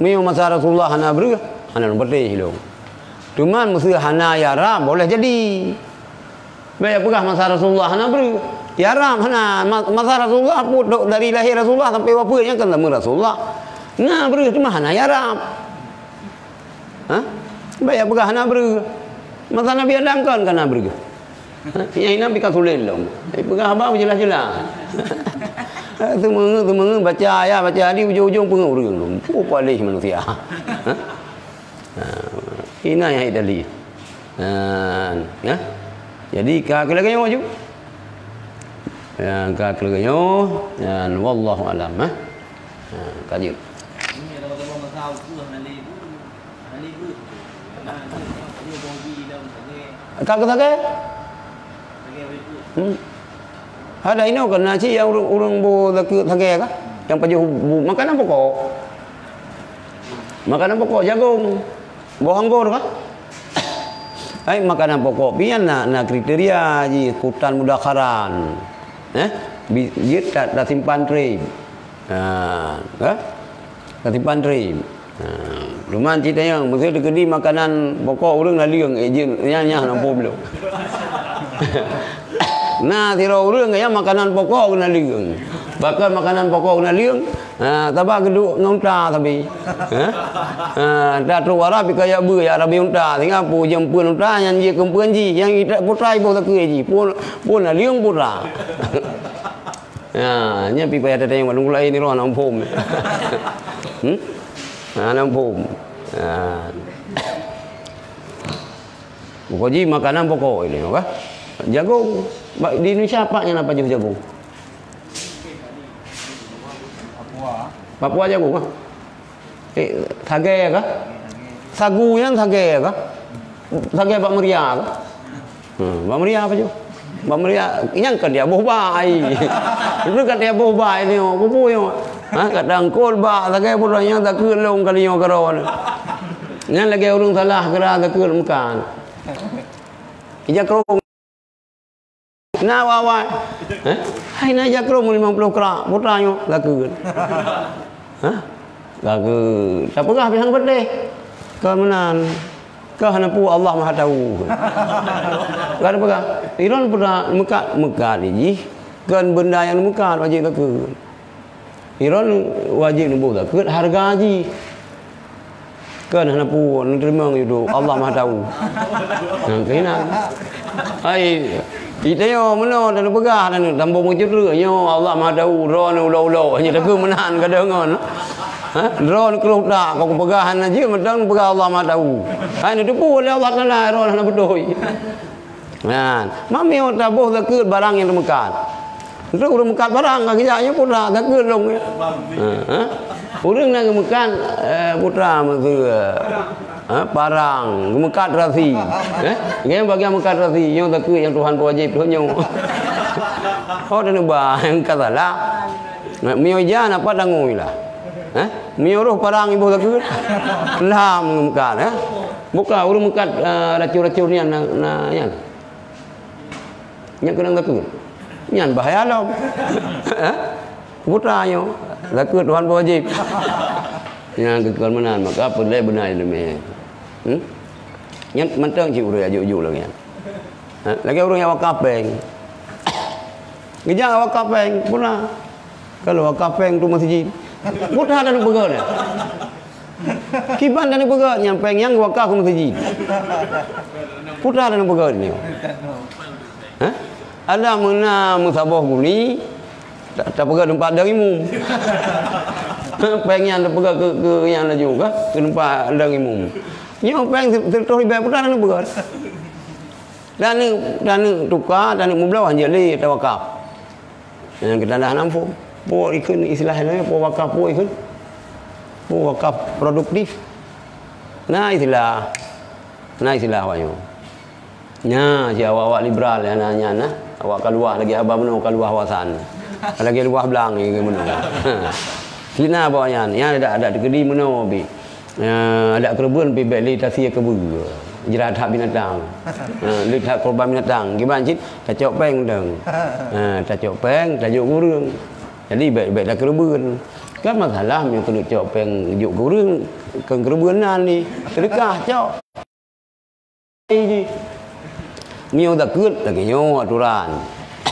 Meunyoe masa Rasulullah hana breuh, hana lôn patéh lôn. Cuman meuseu hana ya ram, boleh jadi. Bèk peugah masa Rasulullah hana breuh. Ya ram hana. Ma-, masa Rasulullah putôk dari lahé Rasulullah sampai wafeuet nyan kan zaman Rasulullah. Na breuh cuma hana ya ram. Ha? Bèk ya peugah hana breuh. Masa Nabi Adam kan ka na breuh. Ha? Nyang inan pih ka sulet lom. Eh, peugah haba beujeulaih-jeulaih. Seumeu'eue, seumeu'eue, baca ayat, baca hadis, ujong-ujong peungeuh ureueng lom. Peue paléh manusia. Ha? Ha. Inan nyang hai tadi. Ha. Ya? Jadi, ka keu lagèe nyoe ju. Ya, ka keu lagèe nyoe. Ya, wallahu alam, ha. Ha, ka jeuet. Ka keu sagèe? Hmm. Ada inoe kan na cit nyang ureueng, ureueng boh zakeuet sagèe kah? Nyang pajoh bu-, makanan pokok. Makanan pokok, jagong, boh anggor kah? Hai, makanan pokok pih nyan na, na kriteria jih, khutan mudakharan. Eh? Bi-, jeuet ta-, tasimpan trép. Ha, kah? Tasimpan trép. Ha, cuman cit tanyong, meuseu teukeudi makanan pokok ureueng naleueng, eh, jeuet, nyan, nyan hana muphom lom. Na sidroe ureueng nyang makanan pokok naleueng. Pakon makanan pokok naleueng? Ha, sabab geuduek ngon unta sabe. Ha? Ha, unta trok u Arab, ika jak beu, jak rabe unta. Sehingga peue jeuem peuen unta, nyan jeuet keu peuen jih. Nyang ita putra iboh zakeuet jih. Peue, peue naleueng putra. Ha, nyan pih payah tatanyong bak ureueng laén nyoe hana muphom. Hmm? Hana muphom. Ha. Pokok jih makanan pokok ini, kan? Jagung. Ba-, di Indonesia apa yang apa jih jagung? Papua jagung, ah? Eh, sagée kah? Sagu nyan sagée kah? Sagée bak meuria kah? Hmm, bak meuria apa tu? Bak meuria, nyan ka dia boh bak ai. Itu ka dia boh bak ini, oh, kubu nyoe. Ha, ka tangkol bak, sagée boh nyan takheun lôn kali nyoe keudroe. Nyan lagée ureuëng salah geura takheun meukat. Ija krong. Na awai-awai. Eh? Hai na ija krong limong ploh krak, putra nyoe, takheun. Hah? Takheun. Tapeugah pih han peudeh. Kon meunan. Kah hana peue, Allah Maha Tahu. Ka tapeugah. Iron putra meukat, meukat jih. Kon beunda nyang meukat wajéb takheun. Iron wajéb neuboh zakeuet hareuga jih. Kan hana peue, neuteurimong yue duek, Allah Maha Tahu. Nah, keunan. Hai, ita nyoe meunoe dan peugah dan tambah meucureu nyoe Allah Maha Tahu, droeneuh ulo-ulo, hanya takheun meunan kadang ngon. Ha? Droeneuh keuluh tak, kau peugah hana jeuet, meudan peugah Allah Maha Tahu. Hai, neuteupeue lé Allah Taala, droeneuh hana beutôi. Nah, mami taboh zakeuet barang nyang teumeukat. Untuk ureuëng meukat barang, ka geujak nyoe putra zakeuet lom. Ha, ha? Ureuëng na geumeukat, eh, putra meuseu, eh, ha, parang, geumeukat rasi. Eh? Nyan bagian meukat rasi, nyoe zakeuet nyang Tuhan peuwajéb lôn nyoe. Oh, dan ubah, nyang ka salah. Nah, meunyoe ija, napa tanggong ilah? Eh? Meunyoe roh parang iboh zakeuet? Lam geumeukat, eh? Buka ureuëng meukat, eh, racun-racun nyan na, na, nyan. Nyan keunong zakeuet. Nyan bahaya lom. Ha? Putra nyoe, zakeuet Tuhan peuwajéb. Nyan keukeuen meunan, maka peureulée beuna ileumé. Hmm? Nyan mantong cit ureuëng jak juk-juk lagée nyan. Ha? Lagée ureuëng nyang wakaf péng. Geujak wakaf péng, puna. Kalau wakaf péng tu masjid. Putra dan peugah. Kiban dan peugah nyang péng nyang wakaf keu masjid. Putra dan peugah ni. Hah? Ada meunan meusaboh guni, ta-, tapeugah teumpat dang imum. Péng nyang tapeugah keu, keu nyang laju kah? Keu teumpat dang imum. Nyoe péng se-, seratus ribèe putra dan peugah. Dan, dan tuka, dan mubloe hana lé tawakaf. Nyang geutandah lam phon. Peue ikheun istilah nyan, peue wakaf peue ikheun? Peue wakaf produktif? Na istilah. Na istilah awak nyoe. Nya, si awak-awak liberal nyan, nyan, nah. Awak ka luwah lagée haba meunoe, ka luwah wasan. Lagée luwah blang lagée meunoe. Sina bak nyan, nyan adak, adak teukeudi meunoe bi. Eh, adak keureubeuen pih bék lé tasie keubeue, jrat hak binatang. Eh, lé that korban binatang. Kiban cit tacok péng dong. Eh, tacok péng, tajok keu ureuëng. Jadi bék, bék takeureubeuen. Kan masalah meunyoe keuneuk cok péng jok keu ureuëng, keu keureubeuen nan ni. Seudeukah cok. Jih. Meunyoe zakeuet lagée nyoe atoran.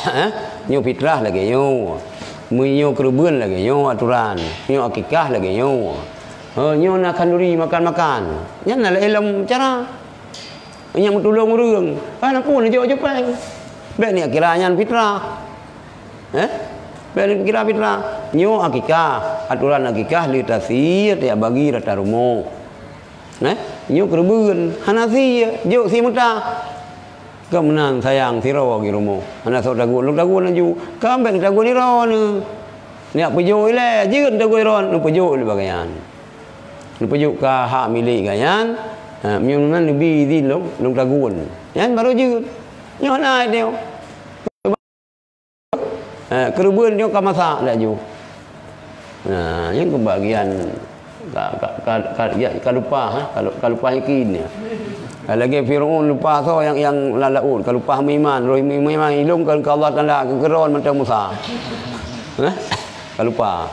Eh? Nyoe fitrah lagée nyoe. Meunyoe keureubeuen lagée nyoe atoran. Nyoe akikah lagée nyoe. He, nyoe na khanduri makan-makan. Nyan na lé lom cara. Nyan meutulông ureuëng. Hana peue neujok jupeng. Bék ni kira nyan fitrah. Eh? Bék ni kira fitrah. Nyoe akikah. Atoran akikah lé tasie tajak bagi rata rumoh. Nah, nyoe keureubeuen, hana sie, jok sie meuta. Ka meunan sayang sidroe geuh rumoh. Hana soe tagun, lôn tagun laju. Ka bék tagun sidroe nyoe. Neujak peujok ilée, jeuet tagun sidroe, neupeujok ilée bagaih nyan. Neupeujok ka hak milék gobnyan, ha, meunyoe meunan neubi idhin lôn, lôn tagun. Nyan barô jeuet. Nyoe hana idéh. Eh, keureubeuen nyoe ka masak laju. Nah, nyan keubagian ka, ka, ka, ka, ya, ka lupa, ha? Ka lu-, ka lupa yakin, ya. Ka lagée Firaun lupa soe nyang, nyang lam laôt, ka lupa meuiman, roh meuiman, ilông keu Allah Taala, keu Firaun mantong Musa. Hah? Ka lupa.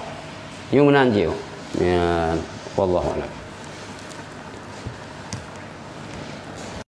Nyoe meunan jih. Ya, wallahu a'lam.